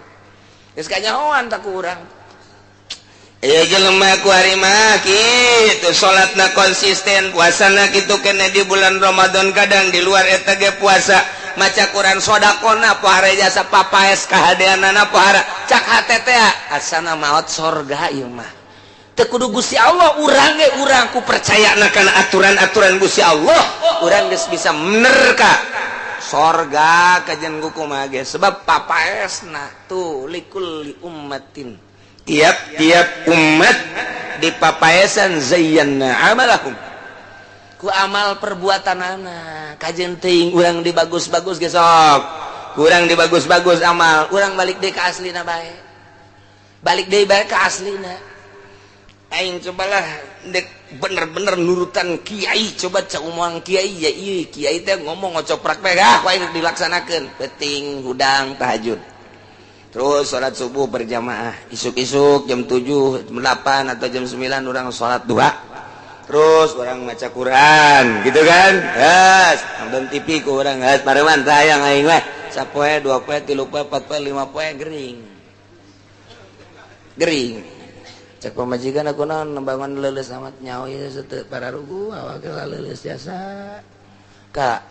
Geus kanyahoan tak ku urang. Ieu jelema ku ari mah kitu salatna konsisten, puasana kitu kene di bulan Ramadan kadang di luar eta ge puasa, maca Quran sodakona pohara jasa papaes kahadeanana pohara cak hate teh asana maot sorga ieu mah. Teu kudu Gusti Allah urang ge urang ku percayana kana aturan-aturan Gusti Allah, urang geus bisa menerka sorga kajian kumaha ge sebab papaesna tuh likulli ummatin tiap-tiap umat dipapaesan zayyana amalahum ku amal perbuatanana kajian teuing urang dibagus-bagus ge sok urang dibagus-bagus amal urang balik deui ka aslina bae balik deui bae ka aslina. Aing cobalah dek bener-bener nurutan kiai coba cak umuang kiai ya ieu kiai teh ngomong ngocoprak bae ah ku aing dilaksanakeun penting hudang tahajud terus salat subuh berjamaah isuk-isuk jam 7, jam 8 atau jam 9 orang salat duha terus orang maca Quran gitu kan yes nonton TV ku urang geus pareman tayang aing mah sapoe 2 poe 3 poe 4 poe 5 poe gering gering cek pamajikan aku naon bangun leuleus amat nyaho ieu teu pararugu awak ge leuleus jasa kak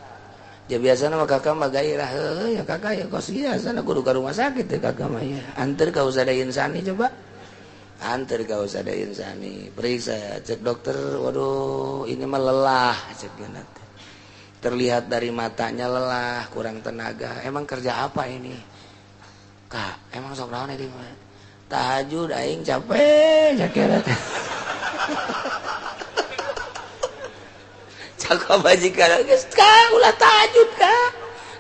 ya biasana mah kakak mah gairah heuh ya kakak ya kos biasana kudu ka rumah sakit teh kakak mah ya anter ka Usada Insani coba anter ka Usada Insani periksa cek dokter waduh ini mah lelah cek geuna teh terlihat dari matanya lelah kurang tenaga emang kerja apa ini kak emang sok naon ini mah tahajud aing capek cakira teh cakap majikan geus ka ulah tahajud ka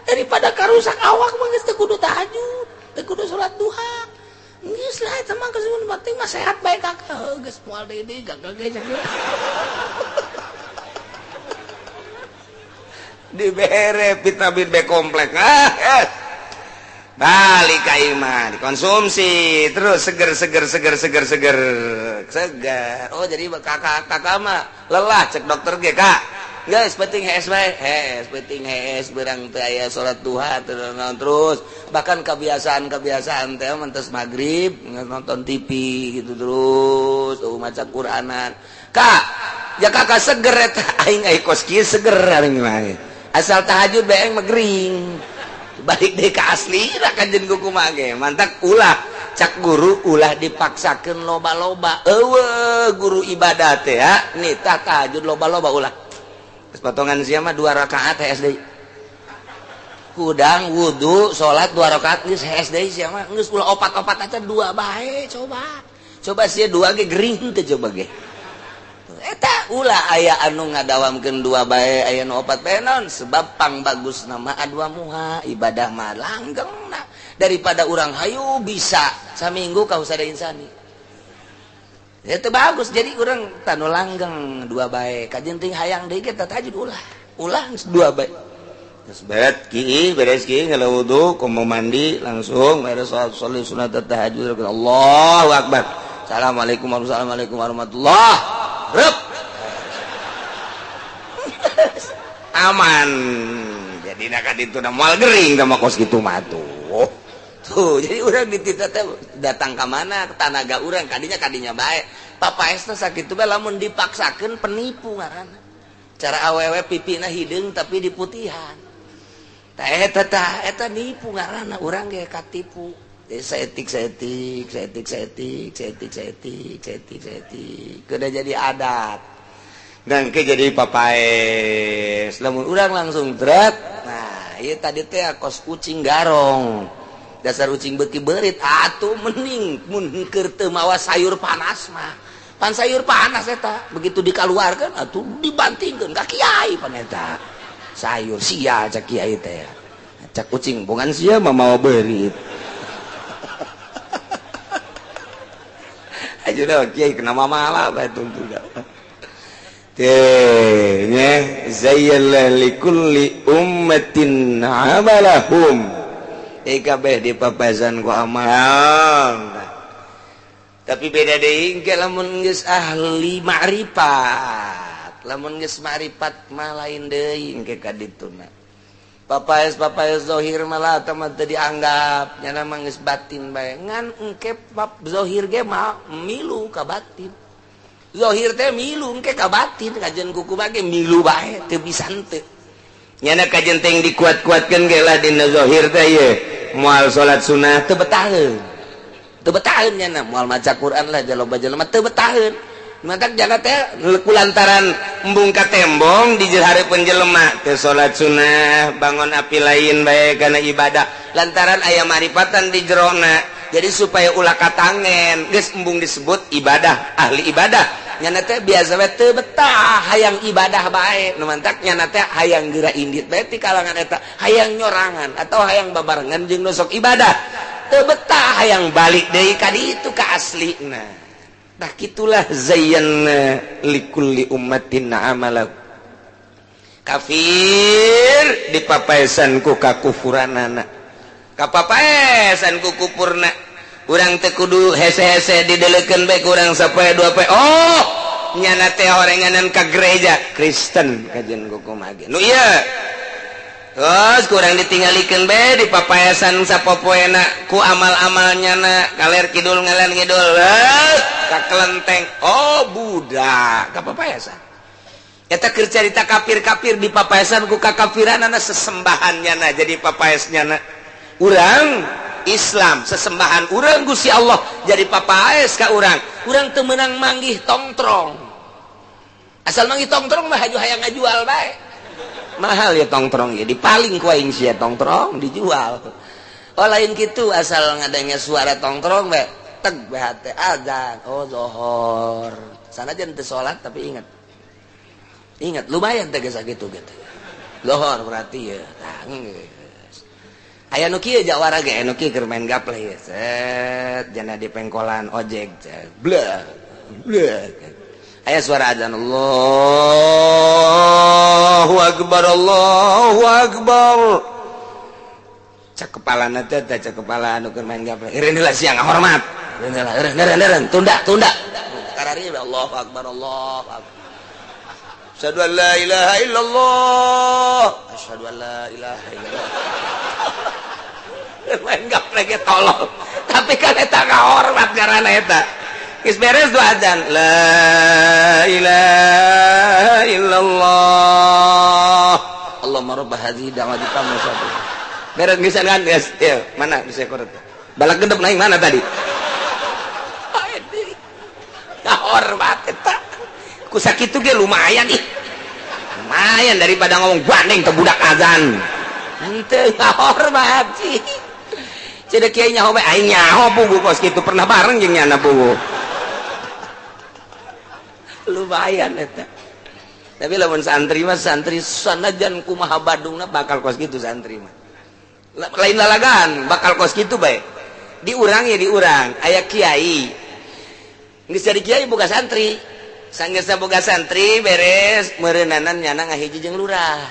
daripada karusak awak mah geus teu kudu tahajud teu kudu salat duha geus lah eta mah geus penting mah sehat bae kakak geus moal deui deui gagal ge cakira dibere vitamin B kompleks ah balik ka imah dikonsumsi terus seger seger seger seger seger seger. Oh jadi kakak kakak mah lelah cek dokter ge kak guys penting hees bae hees penting hees berang teu aya salat duha terus bahkan kebiasaan-kebiasaan teh mentes magrib nonton TV gitu terus tuh maca Quranan kak ya kakak seger eta aing ai kos kieu seger aing mah asal tahajud bae aing mah gering balik deh ke asli lah kajian kumaha ge mantak ulah cak guru ulah dipaksakeun loba-loba eueuh guru ibadah teh ya nitah tahajud loba-loba ulah geus potongan sia mah 2 rakaat hees deui hudang wudu salat 2 rakaat geus hees deui sia mah geus ulah opat-opat aja 2 bae coba coba sia 2 ge gering teh coba ge Eta ulah aya anu ngadawamkeun dua bae, aya nu opat bae naon sebab pang bagus nama adua muha ibadah mah langgengna daripada urang hayu bisa saminggu ka husada insani. Itu bagus jadi urang tanu langgeng dua bae kajen ting hayang deui ge tahajud ulah. Ulah geus dua bae. Geus beres ki, beres ki kalau wudu komo mandi langsung beres salat sunat tahajud. Allahu akbar. Assalamualaikum warahmatullahi wabarakatuh. Aman. Jadi nak itu dah moal gering sama kos kitu mah tuh. Tuh, jadi urang dititah teh datang ka mana tanaga urang kadinya bae. Papaesna sakitu bae lamun dipaksakeun penipu ngaranna. Cara awewe pipina hideung tapi diputihan. Tah eta tah eta nipu ngaranna urang ge katipu. Jadi saetik saetik saetik saetik saetik saetik saetik saetik kudu jadi adat. Dan ke jadi papaes. Lamun urang langsung dret. Nah, ieu tadi teh kos kucing garong. Dasar ucing beuki beurit atuh mending mun keur teu mawa sayur panas mah. Pan sayur panas eta begitu dikaluarkeun atuh dibantingkeun ka kiai pan eta. Sayur sia cak kiai teh. Cak kucing bongan sia mah mawa beurit. Aja kiai kena mamalah bae tungtung. Teh nya zayyana likulli ummatin amalahum. Kabeh dipapasan ku amal. Tapi beda deui engke lamun geus ahli ma'rifat. Lamun geus ma'rifat mah lain deui engke ka dituna. Papaes-papaes zahir malah teh teu dianggap, nyana mah geus batin bae. Ngan engke bab zahir ge mah milu ka batin. Zahir teh milu engke ka batin, kajian kuku mah ge milu bae teu bisa henteu. Nyana kajian teh dikuat-kuatkeun ge lah dina zahir teh ye. Moal salat sunah teu betaheun. Teu betaheun nyana moal maca Quran lah jaloba jelema teu betaheun. Matak jana teh kulantaran embung ka tembong di hareupeun jelema teu salat sunah bangun api lain bae kana ibadah lantaran aya maripatan di jerona. Jadi supaya ulah katangen geus embung disebut ibadah ahli ibadah. Nyana teh biasa we teu betah hayang ibadah bae nu mantak nyana teh hayang geura indit bae ti kalangan eta hayang nyorangan atau hayang babarengan jeung nu sok ibadah teu betah hayang balik deui ka ditu ka aslina. Tah kitulah zayyana likulli ummatin amala. Kafir dipapaesan ku kakufuranana. Kapapaesan ku kupurna. Urang teu kudu hese-hese dideleukeun bae ku urang sapoe dua poe. Oh, nyana teh horenganan ka gereja Kristen kajian ku kumaha ge. Nu ieu. Terus kurang ditinggalikeun bae di papaesan sapopoena ku amal-amal nyana kaler kidul ngaler ngidul ka kelenteng. Oh budak ka papaesan. Eta keur carita kafir-kafir di papaesan ku kakafiranana sesembahan nyana jadi papaes nyana. Urang Islam sesembahan urang Gusti Allah jadi papaes ka urang. Urang teu meunang manggih tongtrong. Asal manggih tongtrong mah haju hayang ngajual bae. Mahal ya tongtrong ya dipaling ku aing sia tongtrong dijual. Oh lain kitu asal ngadenge suara tongtrong bae teg bae hate azan oh zohor. Sanajan teu salat tapi ingat. Ingat lumayan teh geus sakitu gitu. Zohor berarti ya. Tah geus. Aya nu kieu jawara ge nu kieu keur main gaple ya. Set jana di pengkolan ojek bleh bleh. Aya suara azan Allahu akbar Allahu akbar. Cak kepalana teh cak kepala anu keur main gaple. Eureun heula sia ngahormat. Eureun heula eureun eureun eureun tunda tunda. Karari Allahu akbar Allahu akbar. Asyhadu an la ilaha illallah. Asyhadu an la ilaha illallah. Main gaple ge tolol. Tapi kan eta ngahormat ngaranna eta. Geus beres dua azan. La ilaha illallah. Allahumma rabb hadhihi da'wati tamma satu. Beres geus kan geus. Ieu mana bisa korot. Balak gedep naik mana tadi? Ngahormat eta. Ku sakitu ge lumayan ih. Lumayan daripada ngomong bandeng teu budak azan. Henteu ngahormat sih. Cedek kiai nyaho bae aing nyaho puguh kos kitu pernah bareng jeung nyana puguh. Lumayan eta. Tapi lamun santri mah santri sanajan kumaha badungna bakal kos kitu santri mah. Lain lalagaan bakal kos kitu bae. Di urang ya di urang aya kiai. Geus jadi kiai boga santri. Sanggeusna boga santri beres meureunanan nyana ngahiji jeung lurah.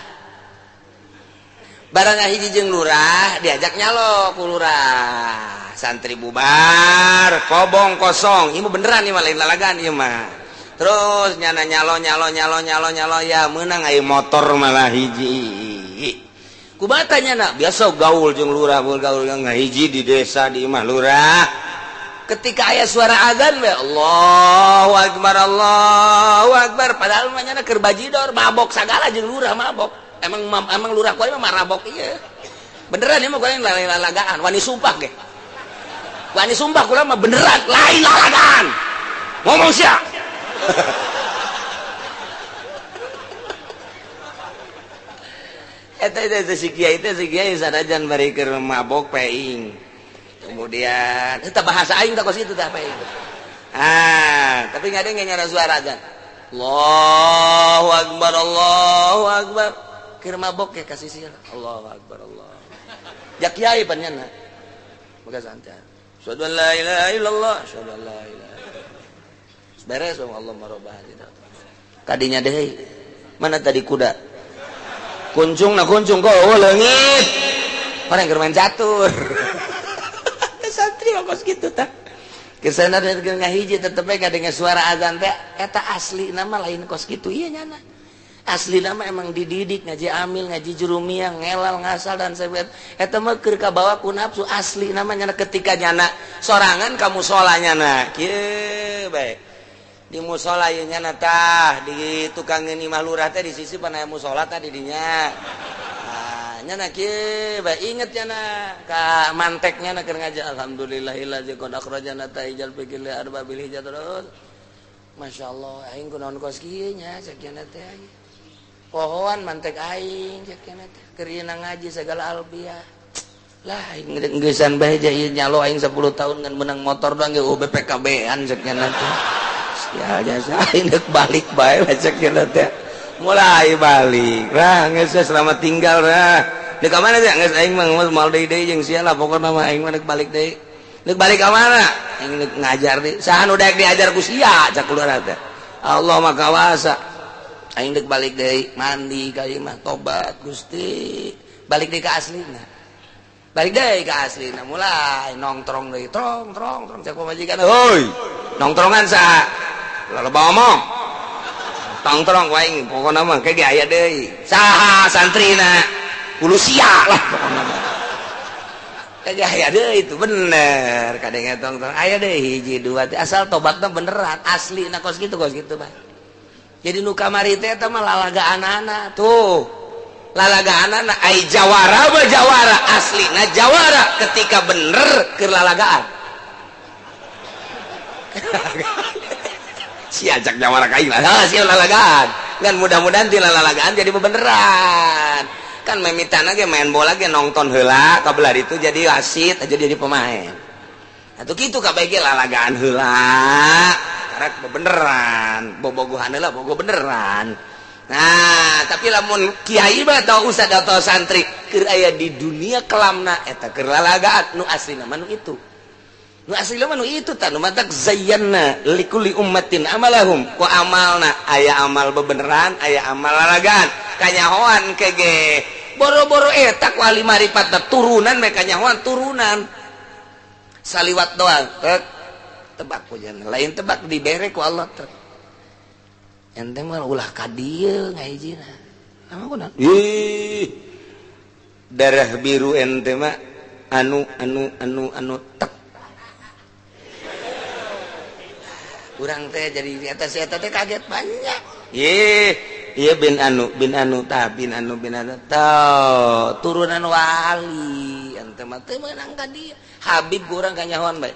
Barang ngahiji jeung lurah diajak nyalo ku lurah. Santri bubar, kobong kosong. Ieu beneran ieu mah lain lalagaan ieu mah. Terus nyana nyalo nyalo nyalo nyalo nyalo ya menang aya motor malah hiji. Kumaha nyana biasa gaul jeung lurah gaul ngahiji di desa di imah lurah. Ketika aya suara azan we Allahu akbar Allahu akbar padahal mah nyana keur bajidor mabok sagala jeung lurah mabok. Emang lurah kuari mah marabok ieu. Beneran ieu mah kuari lain lalagaan wani sumpah ge. Wani sumpah kula mah beneran lain lalagaan. Ngomong sia. Eta itu si kiai teh si kiai sanajan bari keur mabok peing. Kemudian eta bahasa aing tah kos kitu tah peing. Ah, tapi ngadeng nyara suara azan. Allahu akbar Allahu akbar. Keur mabok ke kasih sia. Allahu akbar Allah. Ja kiai pan nyana. Maka santai. Asyhadu an la ilaha illallah, asyhadu an la ilaha beres sama Allah marobah kadinya deh mana tadi kuda kuncung na kuncung kok oh leungit orang keur main catur santri mah kos kitu tah kesana ngahiji tetep we kadenge suara azan teh eta asli nama lain kos kitu ieu nyana asli nama emang dididik ngaji amil ngaji jurumiyah ngelal ngasal dan sebagainya eta mah keur kabawa ku nafsu asli nama nyana ketika nyana sorangan ka musala nyana kieu bae di musola ieu nyana tah di tukang imah lurah teh di sisi pan aya musola tah di dinya. Nah, nyana kieu bae inget nyana ka mantek nyana keur ngaji alhamdulillahillazi qad akhrajana taijal fikil arbabil hijrah terus. Masyaallah aing kunaon kos kieu nya sakieu teh aing. Pohoan mantek aing sakieu teh keur ieu ngaji segala alfiah. Lah aing geusan bae ieu nyalo aing 10 tahun ngan menang motor doang ge BPKB-an sakieu teh. Ya jasa aing deuk balik bae cek teh. Mulai balik. Lah geus selamat tinggal lah. Deuk ka mana teh? Geus aing mah moal deui deui jeung sia lah pokona mah aing mah deuk balik deui. Deuk balik ka mana? Aing deuk ngajar deui. Saha nu daek diajar ku sia cak lurah teh. Allah mah kawasa. Aing deuk balik deui, mandi ka ieu mah tobat Gusti. Balik deui ka aslina. Balik deui ka aslina mulai nongtrong deui trong trong trong cak pamajikan heuy. Nongtrongan saha? Loba omong tongtrong waing pokona mah ke ge aya deui saha santrina kudu sia lah pokona mah ke ge aya deui itu bener kadenge tongtrong aya deui hiji dua asal tobatna beneran aslina kos kitu bae jadi nu kamari teh eta mah lalagaanana tuh lalagaanana ai jawara mah jawara aslina jawara ketika bener keur lalagaan si ajak jawara ka aing lah si lalagaan kan mudah-mudahan ti lalagaan jadi beneran kan memitana ge main bola ge nonton heula kabelah itu jadi wasit aja jadi pemain atuh kitu kabeh ge lalagaan heula karek beneran bobogohan heula bogo beneran nah tapi lamun kiai mah atau ustad atau santri keur aya di dunia kelamna eta keur lalagaan nu aslina mah nu itu nu asli mah nu itu tah nu matak zayyana likulli ummatin amalahum ku amalna aya amal bebeneran aya amal lalagaan kanyahoan kege boro-boro eta ku ahli maripatna turunan we kanyahoan turunan saliwat doang tek tebak ku jan lain tebak dibere ku Allah tek ente mah ulah ka dieu ngahijina nama kunaon ih darah biru ente mah anu anu anu anu tek urang teh jadi di atas eta teh kaget banyak. Ih, ieu bin anu tah bin anu tah turunan wali ente mah teu meunang ka dieu. Habib urang kanyahoan bae.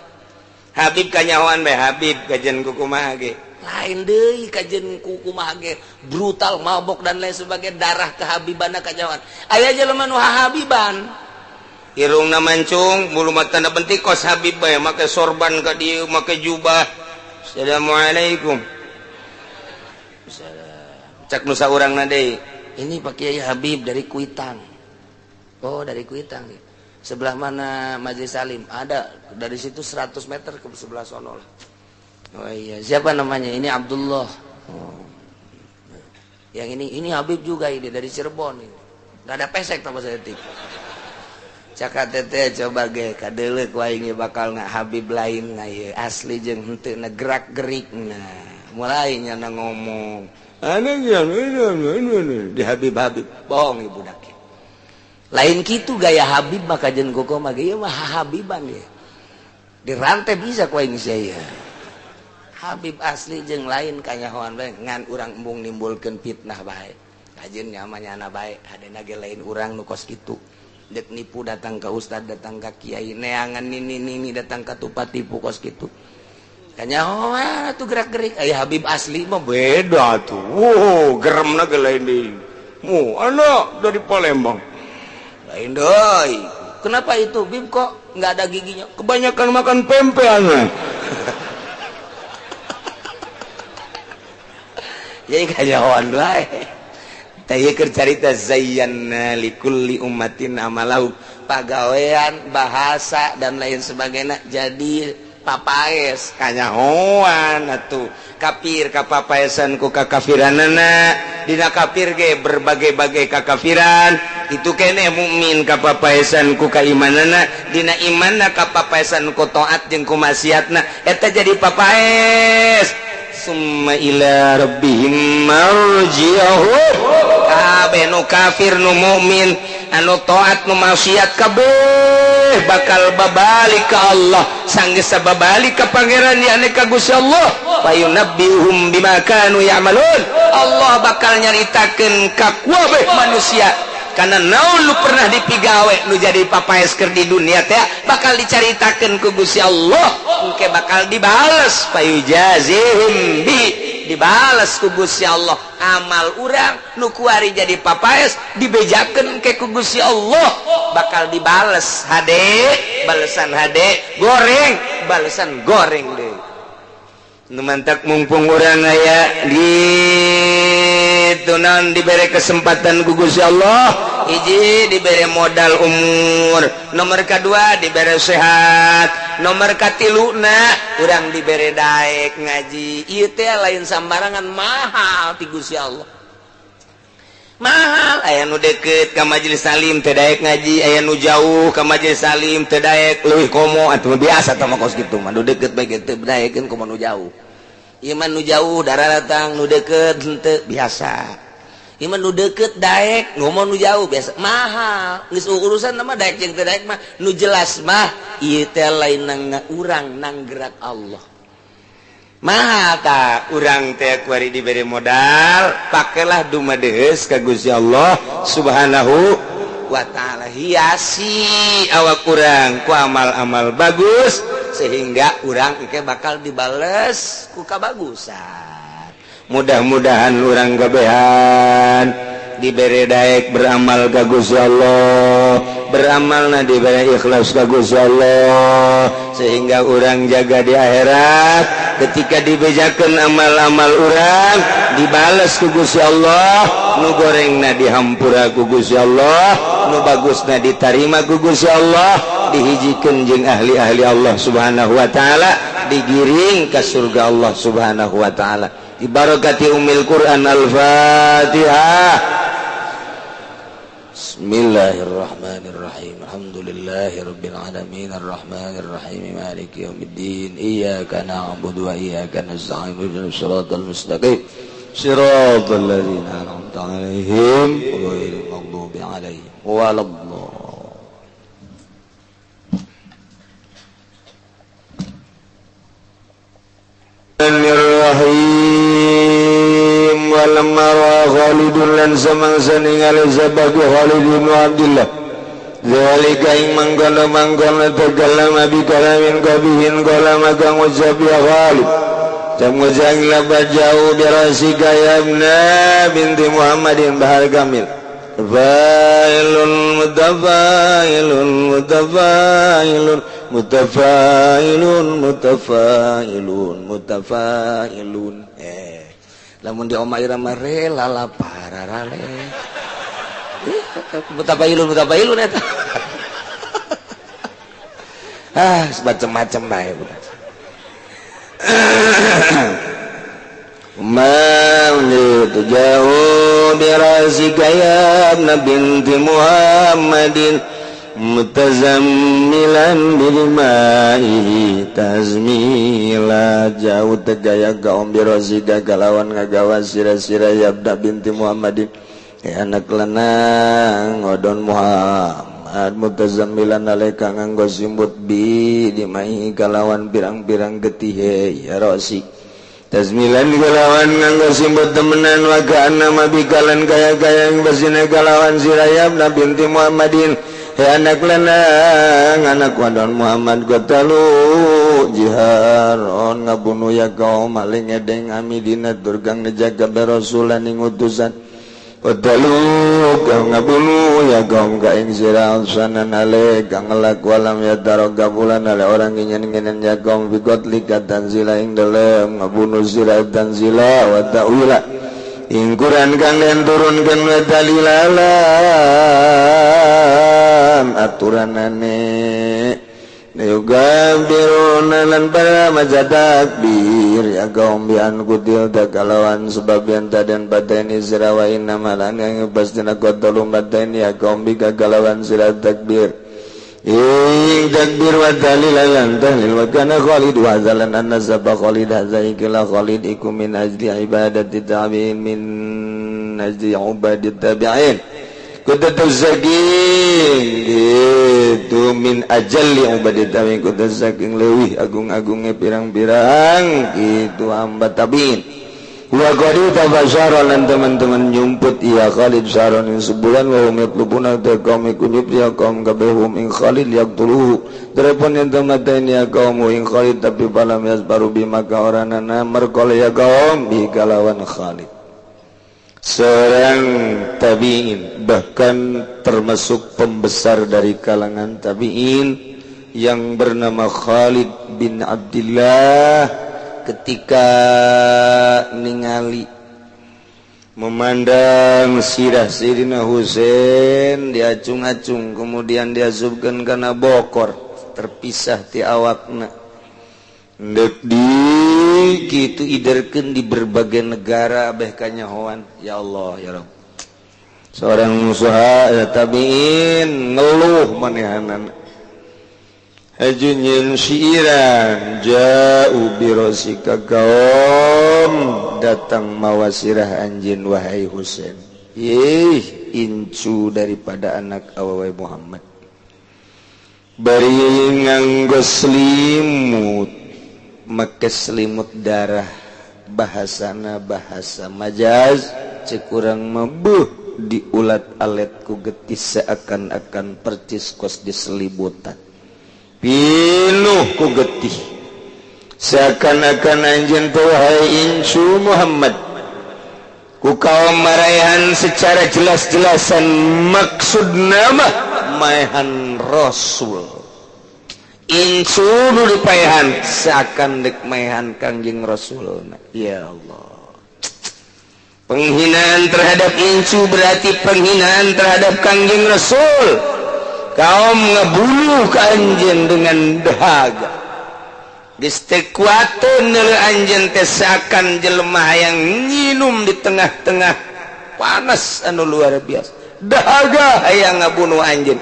Habib kanyahoan bae, Habib kajian kukumaha ge. Lain deui kajian kukumaha ge, brutal mabok dan lain sebagainya darah kehabibana kanyahoan. Aya jelema nu habiban. Irungna mancung, bulu matana bentik kos Habib bae make sorban ka dieu, make jubah. Assalamualaikum. Cak nu saurangna deui, ini Pak Kiai Habib dari Kuitang. Oh, dari Kuitang nih. Sebelah mana Majelis Salim? Ada dari situ 100 meter ke sebelah sono lah. Oh iya, siapa namanya? Ini Abdullah. Oh. Yang ini Habib juga ini dari Cirebon ini. Gak ada pesek tambah saeutik. Cak tete coba ge kadeuleuh ku aing bakal na Habib lain na ieu asli jeung henteu na gerak-gerik na. Mulai nya ngomong. Anu di Habib-Habib bohong ibu budak. Lain kitu gaya Habib mah kajen koko mah ieu mah Habiban ya. Dirantai bisa ku aing sia. Habib asli jeung lain kanyahoan bae ngan urang embung nimbulkeun fitnah bae. Kajen nyamanya bae hadena ge lain urang nu kos kitu. Dek nipu datang ke ustad, datang ke kiai, neangan nini nini datang ke tupat tipu kos kitu. Kanyahoan tuh gerak-gerik aya Habib asli mah beda tuh. Wow, geremna ge lain deui. Mu anak dari Palembang. Lain deui. Kenapa itu Bib kok nggak ada giginya? Kebanyakan makan pempek aneh. Jadi kanyahoan bae. Tah keur carita zayyana likulli ummatin amalahu, pagawean, bahasa dan lain sebagainya jadi papaes kanyahoan atuh. Kafir kapapaesan ku kakafiranana, dina kafir ge berbagai-bagai kakafiran, itu kene mukmin kapapaesan ku kaimanana, dina imanna kapapaesan ku taat jeung ku maksiatna, eta jadi papaes. Summa ila rabbihim marji'uhum. Kabeh nu kafir nu mukmin anu taat nu maksiat kabeh bakal babalik ka Allah, sanggeus babalik ka pangeran yakni ka Gusti Allah. Fayunabbihum bima kanu ya'malun. Allah bakal nyaritakeun ka kabeh manusia karena naon lu pernah dipigawe lu jadi papaes keur di dunia teh bakal dicaritakeun ku Gusti Allah, engke bakal dibales fayujazihim bi, dibales ku Gusti Allah. Amal urang nu kuari jadi papaes dibejakeun ke ku Gusti Allah, bakal dibales hade, balesan hade goreng, balesan goreng deui. Nu mantak mumpung urang aya gitu non diberi kesempatan ku Gusti Allah, hiji diberi modal umur, nomor kedua diberi sehat, nomor katiluna urang diberi daek ngaji. Ieu teh lain sambarangan, mahal ti Gusti Allah. Mahal aya nu deket ka majelis salim teu daek ngaji, aya nu jauh ka majelis salim teu daek leuwih komo atuh biasa tah mah kos kitu mah nu deket bae ge teu daekeun komo nu jauh. Ieu mah nu jauh daratang, nu deket henteu biasa. Ieu mah nu deket daek, ngomong nu jauh biasa. Mahal geus urusan mah daek jeung teu daek mah nu jelas mah ieu teh lain nang urang nang gerak Allah. Mahal ta urang teh kuari diberi modal, pakailah dumadeus ka Gusti Allah Subhanahu wa ta'ala. Hiasi awak urang ku amal-amal bagus sehingga urang engke bakal dibales ku kabagusan. Mudah-mudahan urang kabehan diberi daek beramal ka Gusti Allah, beramalna diberi ikhlas ka Gusti Allah sehingga urang jaga di akhirat ketika dibejakeun amal-amal urang dibales ku Gusti Allah, nu gorengna dihampura ku Gusti Allah, nu bagusna ditarima ku Gusti Allah, dihijikeun jeung ahli-ahli Allah Subhanahu wa taala, digiring ka surga Allah Subhanahu wa taala. Dibarakati umil Quran. Al-Fatihah. Bismillahirrahmanirrahim. Alhamdulillahirabbil alamin arrahmanir rahim maliki yaumiddin. Iyyaka na'budu wa iyyaka nasta'in ihdinas siratal mustaqim siratal ladzina an'amta 'alaihim ghairil maghdubi 'alaihim waladdallin. Bismillahirrahmanirrahim. Walamma ra'a Khalidun lan samangsa ningali sabab Khalid bin Abdullah zalika ing mangkono-mangkono tegallama bi kalamin qabihin qala maka ngucap ya Khalid jam ngucap jauh birasika ya ibna binti Muhammadin bahar kamil failun mutafailun mutafailun mutafailun mutafailun mutafailun. Lamun di Oma Irama rela lapar rale. Mutabailun mutabailun eta. Ah, macam-macam bae budak. Maulidu jauh birasika ya ibna binti Muhammadin mutazammilan bilma'ihi tazmila. Jauh tegaya kaum birasika kalawan ngagawa sira-sira ya ibna binti Muhammadin ya anak lanang ngodon Muhammad mutazammilan alaika nganggo simbut bi dimaihi kalawan pirang-pirang getihe ya rosi tazmilan kalawan nganggo simbut temenan wa ka'anna bikalan kaya-kaya yang basina kalawan sirayab na binti Muhammadin he anak lanang anak wadon Muhammad qatalu jiharon ngabunuh ya kaum maling edeng amidina turgang ngejaga berasulan ing utusan qatalu kang ngabunuh ya kaum ka ing sira sanan ale kang ngelak walam ya taroga bulan ale orang ingin-ingin ya kaum bi qatlika tanzila ing dalem ngabunuh sira tanzila wa ta'wila ing Quran kang den turunkeun wa dalilalan aturanane yugabiruna lan para maca takbir ya kaum bian kutil takalawan sebab yang tadan bateni sira wa inna malan yang pastina qatalu bateni ya kaum bi kalawan sira takbir ing takbir wa dalilan tahlil wa kana Khalid wa zalan anna saba Khalid hadza ikla Khalid iku min ajli ibadati tabi'in min ajli ibadati tabi'in kudu saking gitu min ajalli ubadi tabi'in kudu saking leuwih agung-agungnya pirang-pirang gitu hamba tabi'in wa qad tabashara lan teman-teman nyumput ya Khalid saron ing sebulan wa hum yatlubuna kaum iku nyumput ya kaum kabehum ing Khalid yaqtuluhu telepon yang tematain ya kaum ing Khalid tapi balam yasbaru bi maka oranana merkol ya kaum bi kalawan Khalid. Seorang tabi'in bahkan termasuk pembesar dari kalangan tabi'in yang bernama Khalid bin Abdullah ketika ningali memandang sirah Sayyidina Husain diacung-acung kemudian diasupkeun kana bokor terpisah ti awakna ndek di kitu iderkeun di berbagai negara beh kanyahoan. Ya Allah ya Rabb, seorang usaha ya tabi'in ngeluh manehanana hajun syiiran ja'u birosika kaum datang mawa sirah anjin wahai Husain ih incu daripada anak awewe Muhammad bari nganggo selimut make selimut darah bahasana bahasa majaz cek urang mabuh diulat alet ku getis seakan-akan percis kos diselimutan pinuh ku getih seakan-akan anjeun teh wahai incu Muhammad ku kaum marayan secara jelas-jelasan maksud nama maehan Rasul incu nu dipaehan seakan dek maehan Kangjeng Rasul. Ya Allah, penghinaan terhadap incu berarti penghinaan terhadap Kangjeng Rasul. Kaum ngebunuh ka anjeun dengan dahaga geus teu kuateun neuleuh anjeun teh seakan jelema yang nginum di tengah-tengah panas anu luar biasa dahaga hayang ngabunuh anjeun.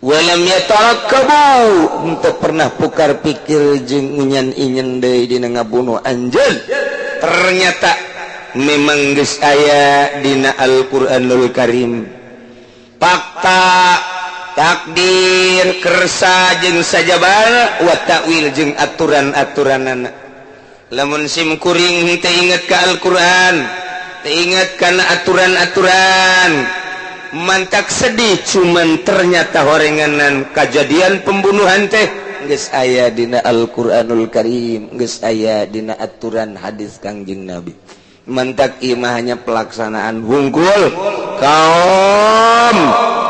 Walam yatarakkabu henteu pernah pukar pikir jeung inyen-inyen deui dina ngabunuh anjeun. Ternyata memang geus aya dina Al-Qur'anul Karim fakta takdir kersa jeung sajabal wa ta'wil jeung aturan-aturanana. Lamun sim kuring teu inget ka Al-Qur'an, teu inget kana aturan-aturan, mantak sedih. Cuman ternyata horenganan kejadian pembunuhan teh geus aya dina Al-Qur'anul Karim, geus aya dina aturan hadis Kangjeng Nabi. Mantak imah hanya pelaksanaan hungkul kaum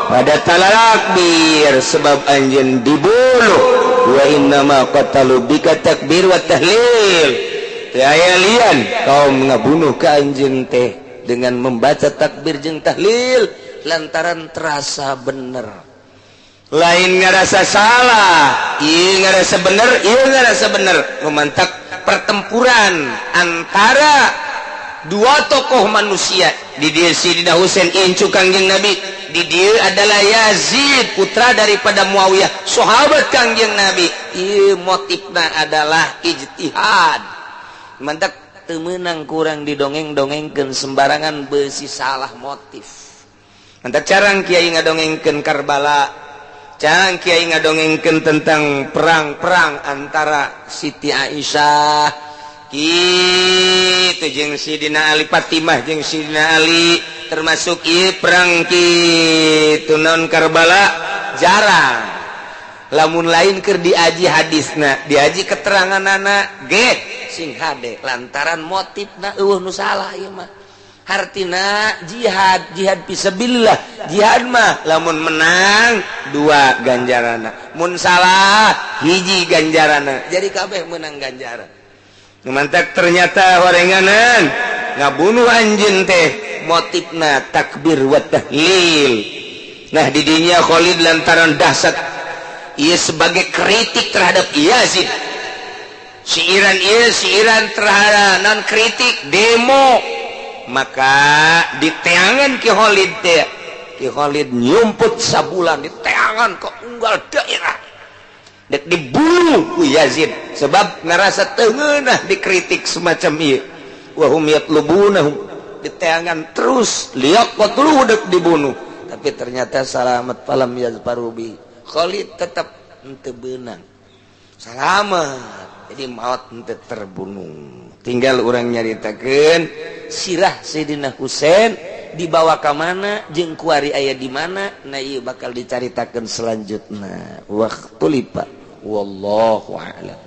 pada talakbir sebab anjeun dibunuh wa innama qatalu bika takbir wa tahlil. Teu aya lian kaum ngabunuh ka anjeun teh dengan membaca takbir jeung tahlil lantaran terasa bener, lain ngerasa salah. Iya, ngerasa bener. Iya, ngerasa bener. Memantak pertempuran antara dua tokoh manusia. Di dieu Sidina Husain, incu Kangjeng Nabi. Di dieu adalah Yazid, putra daripada Muawiyah, sahabat Kangjeng Nabi. Ieu motifna adalah ijtihad. Mantak teu meunang kurang didongeng-dongengkeun sembarangan, besi salah motif. Mantak carang kiai ngadongengkeun Karbala, carang kiai ngadongengkeun tentang perang-perang antara Siti Aisyah gitu jeung Sidina Ali, Fatimah jeung Sidina Ali, termasuk ieu perang kitu non Karbala. Jarang lamun lain keur diaji hadisna, diaji keterangan anak ge sing hade, lantaran motifna euweuh nu salah. Ieu mah hartina jihad, jihad fisabilillah. Jihad mah lamun menang dua ganjarana, mun salah hiji ganjarana, jadi kabeh menang ganjaran. Mantak ternyata horenganan ngabunuh anjeun teh motifna takbir wa tahlil. Nah, didinya Khalid lantaran dahsyat ia sebagai kritik terhadap Yazid, siiran ieu, siiran terhadap non kritik demo, maka diteangan Ki Khalid teh. Ki Khalid nyumput sabulan diteangan ke unggal daerah dek dibunuh ku Yazid, sebab ngerasa teu ngeunah dikritik semacam ieu. Wahum yatlubunahum, diteangan terus liyaqtuluhu, dek dibunuh, tapi ternyata salamat. Falam yazfaru bi, Khalid tetap henteu beunang, salamat, jadi maut, henteu terbunuh. Tinggal orang nyaritakeun sirah Sayyidina Husain dibawa ke mana jeung kuari aya di mana. Nah, ieu bakal dicaritakeun selanjutnya. Waktu lipa, wallahu a'lam.